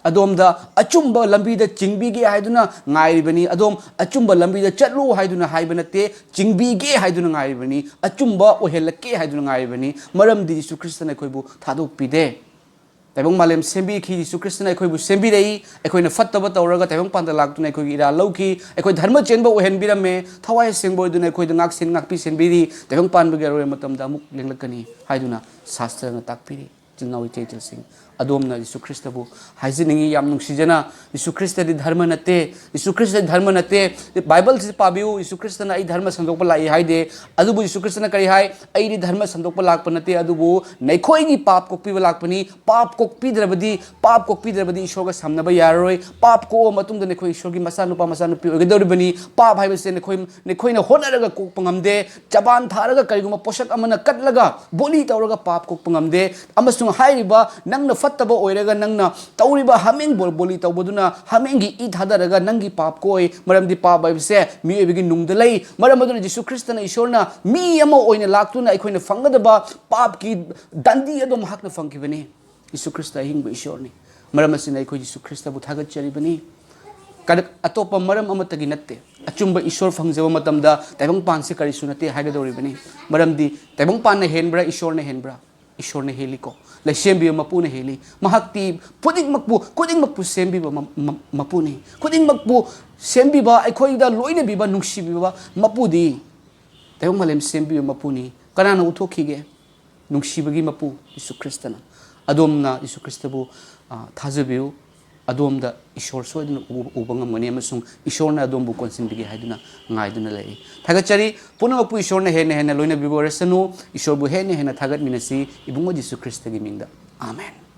ꯑꯗꯣꯝꯗ ꯑꯆꯨꯝꯕ ꯂꯝꯕꯤꯗ ꯆꯤꯡꯕꯤꯒꯦ ꯍꯥꯏꯗꯨꯅ ꯉꯥꯏꯔꯤꯕꯅꯤ꯫ ꯑꯗꯣꯝ ꯑꯆꯨꯝꯕ ꯂꯝꯕꯤꯗ ꯆꯠꯂꯨ ꯍꯥꯏꯗꯨꯅ ꯍꯥꯏꯕ ꯅꯠꯇꯦ, ꯆꯤꯡꯕꯤꯒꯦ ꯍꯥꯏꯗꯨꯅ ꯉꯥꯏꯔꯤꯕꯅꯤ, ꯑꯆꯨꯝꯕ ꯑꯣꯏꯍꯜꯂꯛꯀꯦ ꯍꯥꯏꯗꯨꯅ ꯉꯥꯏꯔꯤꯕꯅꯤ꯫ ꯃꯔꯝꯗꯤ ꯖꯤꯁꯨ ꯈ꯭ꯔꯤꯁꯇꯅ ꯑꯩꯈꯣꯏꯕꯨ ꯊꯥꯗꯣꯛꯄꯤꯗꯦ꯫ ꯇꯥꯏꯕꯪ ꯃꯥꯂꯦꯝ ꯁꯦꯝꯕꯤꯈꯤ, ꯖꯤꯁꯨ ꯈ꯭ꯔꯤꯁꯇꯅ ꯑꯩꯈꯣꯏꯕꯨ ꯁꯦꯝꯕꯤꯔꯛꯏ꯫ ꯑꯩꯈꯣꯏꯅ ꯐꯠꯇꯕ ꯇꯧꯔꯒ ꯇꯥꯏꯕꯪ ꯄꯥꯟꯗ ꯂꯥꯛꯇꯨꯅ ꯑꯩꯈꯣꯏꯒꯤ ꯏꯔꯥꯜ ꯂꯧꯈꯤ, ꯑꯩꯈꯣꯏ ꯙꯔꯃ ꯆꯦꯟꯕ ꯑꯣꯏꯍꯟꯕꯤꯔꯝꯃꯦ꯫ ꯊꯋꯥꯏ ꯑꯁꯦꯡꯕ ꯑꯣꯏꯗꯨꯅ ꯑꯩꯈꯣꯏꯗ ꯉꯥꯛꯁꯦꯟ ꯉꯥꯛꯄꯤ ꯁꯦꯟꯕꯤꯔꯤ꯫ ꯇꯥꯏꯕꯪ ꯄꯥꯟꯕꯒꯤ ꯑꯔꯣꯏꯕ ꯃꯇꯝꯗ ꯑꯃꯨꯛ ꯂꯦꯡꯂꯛꯀꯅꯤ ꯍꯥꯏꯗꯨꯅ ꯁꯥꯁꯇ꯭ꯔꯅ ꯇꯥꯛꯄꯤꯔꯤ꯫ ꯏꯆꯤꯜ ꯏꯅꯥꯎ ꯏꯆꯦ ꯏꯆꯜꯁꯤꯡ, ꯑꯗꯣꯝꯅ ꯌꯤꯁꯨ ꯈ꯭ꯔꯤꯁꯇꯕꯨ ꯍꯥꯏꯖꯅꯤꯡꯉꯤ, ꯌꯥꯝ ꯅꯨꯡꯁꯤꯖꯅ, "ꯌꯤꯁꯨ ꯈ꯭ꯔꯤꯁꯇꯗꯤ ꯙꯔꯃ ꯅꯠꯇꯦ, ꯌꯤꯁꯨ ꯈ꯭ꯔꯤꯁꯇꯗꯤ ꯙꯔꯃ ꯅꯠꯇꯦ꯫ ꯕꯥꯏꯕꯜꯁꯤ ꯄꯥꯕꯤꯌꯨ, ꯌꯤꯁꯨ ꯈ꯭ꯔꯤꯁꯇꯅ ꯑꯩ ꯙꯔꯃ ꯁꯟꯗꯣꯛꯄ ꯂꯥꯛꯏ ꯍꯥꯏꯗꯦ꯫ ꯑꯗꯨꯕꯨ ꯌꯤꯁꯨ ꯈ꯭ꯔꯤꯁꯇꯅ ꯀꯔꯤ ꯍꯥꯏ? ꯑꯩꯗꯤ ꯙꯔꯃ ꯁꯟꯗꯣꯛꯄ ꯂꯥꯛꯄ ꯅꯠꯇꯦ, ꯑꯗꯨꯕꯨ ꯅꯈꯣꯏꯒꯤ ꯄꯥꯞ ꯀꯣꯛꯄꯤꯕ ꯂꯥꯛꯄꯅꯤ꯫ ꯄꯥꯞ ꯀꯣꯛꯄꯤꯗ꯭ꯔꯕꯗꯤ, ꯄꯥꯞ ꯀꯣꯛꯄꯤꯗ꯭ꯔꯕꯗꯤ ꯏꯁꯣꯔꯒ ꯁꯝꯅꯕ ꯌꯥꯔꯔꯣꯏ꯫ ꯄꯥꯞ ꯀꯣꯛꯑ ꯃꯇꯨꯡꯗ ꯅꯈꯣꯏ ꯏꯁꯣꯔꯒꯤ ꯃꯆꯥꯅꯨꯄꯥ, ꯃꯆꯥꯅꯨꯄꯤ ꯑꯣꯏꯒꯗꯧꯔꯤꯕꯅꯤ꯫ ꯄꯥꯞ ꯍꯥꯏꯕꯁꯦ ꯅꯈꯣꯏ, ꯅꯈꯣꯏꯅ ꯍꯣꯠꯅꯔꯒ ꯀꯣꯛꯄ ꯉꯝꯗꯦ꯫ ꯆꯕꯥꯟ ꯊꯥꯔꯒ ꯀꯔꯤꯒꯨꯝꯕ ꯄꯣꯠꯁꯛ ꯑꯃꯅ ꯀꯠꯂꯒ ꯕꯣꯂꯤ ꯇꯧꯔꯒ ꯄꯥꯞ ꯀꯣꯛꯄ ꯉꯝꯗꯦ꯫ ꯑꯃꯁꯨꯡ ꯍꯥꯏꯔꯤꯕ ꯅꯪꯅ ꯐꯠꯇꯕ ꯑꯣꯏꯔꯒ ꯅꯪꯅ ꯇꯧꯔꯤꯕ ꯍꯥꯃꯦꯡ ꯕꯣ-, ꯕꯣꯂꯤ ꯇꯧꯕꯗꯨꯅ ꯍꯥꯃꯦꯡꯒꯤ ꯏ ꯊꯥꯗꯔꯒ ꯅꯪꯒꯤ ꯄꯥꯞ ꯀꯣꯛꯏ꯫ ꯃꯔꯝꯗꯤ ꯄꯥꯞ ꯍꯥꯏꯕꯁꯦ ꯃꯤꯑꯣꯏꯕꯒꯤ ꯅꯨꯡꯗ ꯂꯩ꯫ ꯃꯔꯝ ꯑꯗꯨꯅ ꯖꯤꯁꯨ ꯈ꯭ꯔꯤꯁꯇꯅ ꯏꯁꯣꯔꯅ ꯃꯤ ꯑꯃ ꯑꯣꯏꯅ ꯂꯥꯛꯇꯨꯅ ꯑꯩꯈꯣꯏꯅ ꯐꯪꯒꯗꯕ ꯄꯥꯞꯀꯤ ꯗꯟꯗꯤ ꯑꯗꯨ ꯃꯍꯥꯛꯅ ꯐꯪꯈꯤꯕꯅꯤ꯫ Jesus Christ ꯑꯍꯤꯡꯕ ꯏꯁꯣꯔꯅꯤ꯫ ꯃꯔꯝ ꯑꯁꯤꯅ ꯑꯩꯈꯣꯏ ꯖꯤꯁꯨ ꯈ꯭ꯔꯤꯁꯇꯕꯨ ꯊꯥꯒꯠꯆꯔꯤꯕꯅꯤ꯫ ꯀꯔ-, ꯑꯇꯣꯞꯄ ꯃꯔꯝ ꯑꯃꯠꯇꯒꯤ ꯅꯠꯇꯦ꯫ ꯑꯆꯨꯝꯕ ꯏꯁꯣꯔ ꯐꯪꯖꯕ ꯃꯇꯝꯗ ꯇꯥꯏꯕꯪꯄꯥꯟꯁꯤ ꯀꯔꯤꯁꯨ ꯅꯠꯇꯦ ꯍꯥꯏꯒꯗꯧꯔꯤꯕꯅꯤ꯫ ꯃꯔꯝꯗꯤ ꯇꯥꯏꯕꯪꯄꯥꯟꯅ ꯍꯦꯟꯕ꯭ꯔꯥ, ꯏꯁꯣꯔꯅ ꯍꯦꯟꯕ꯭ꯔꯥ? ꯏꯁꯣꯔꯅ ꯍꯦꯜꯂꯤꯀꯣ꯫ ꯂꯩꯁꯦꯝꯕꯤꯕ ꯃꯄꯨꯅ ꯍꯦꯜꯂꯤ꯫ ꯃꯍꯥꯛꯇꯤ ꯈꯨꯗꯤꯡꯃꯛꯄꯨ, ꯈꯨꯗꯤꯡꯃꯛꯄꯨ ꯁꯦꯝꯕꯤꯕ ꯃ-, ꯃ-, ꯃꯄꯨꯅꯤ꯫ ꯈꯨꯗꯤꯡꯃꯛꯄꯨ ꯁꯦꯝꯕꯤꯕ, ꯑꯩꯈꯣꯏꯗ ꯂꯣꯏꯅꯕꯤꯕ, ꯅꯨꯡꯁꯤꯕꯤꯕ ꯃꯄꯨꯗꯤ ꯇꯥꯏꯕꯪ ꯃꯥꯂꯦꯝ ꯁꯦꯝꯕꯤꯕ ꯃꯄꯨꯅꯤ꯫ ꯀꯅꯥꯅ ꯎꯠꯊꯣꯛꯈꯤꯒꯦ? ꯅꯨꯡꯁꯤꯕꯒꯤ ꯃꯄꯨ ꯖꯤꯁꯨ ꯈ꯭ꯔꯤꯁꯇꯅ꯫ ꯑꯗꯣꯝꯅ ꯖꯤꯁꯨ ꯈ꯭ꯔꯤꯁꯇꯕꯨ, ꯑ, ꯊꯥꯖꯕꯤꯌꯨ꯫ ꯑꯗꯣꯝꯗ ꯏꯁꯣꯔ ꯁꯣꯏꯗꯅ ꯎꯕ, ꯎꯕ ꯉꯝꯒꯅꯤ ꯑꯃꯁꯨꯡ ꯏꯁꯣꯔꯅ ꯑꯗꯣꯝꯕꯨ ꯀꯣꯟꯁꯤꯟꯕꯤꯒꯦ ꯍꯥꯏꯗꯨꯅ ꯉꯥꯏꯗꯨꯅ ꯂꯩꯔꯤ꯫ ꯊꯥꯒꯠꯆꯔꯤ꯫ ꯄꯨꯝꯅꯃꯛꯄꯨ ꯏꯁꯣꯔꯅ ꯍꯦꯟꯅ ꯍꯦꯟꯅ ꯂꯣꯏꯅꯕꯤꯕ ꯑꯣꯏꯔꯁꯅꯨ꯫ ꯏꯁꯣꯔꯕꯨ ꯍꯦꯟꯅ ꯍꯦꯟꯅ ꯊꯥꯒꯠꯃꯤꯟꯅꯁꯤ꯫ ꯏꯕꯨꯡꯉꯣ ꯖꯤꯁꯨ ꯈ꯭ꯔꯤꯁꯇꯒꯤ ꯃꯤꯡꯗ꯫ ꯑꯥꯃꯦꯟ꯫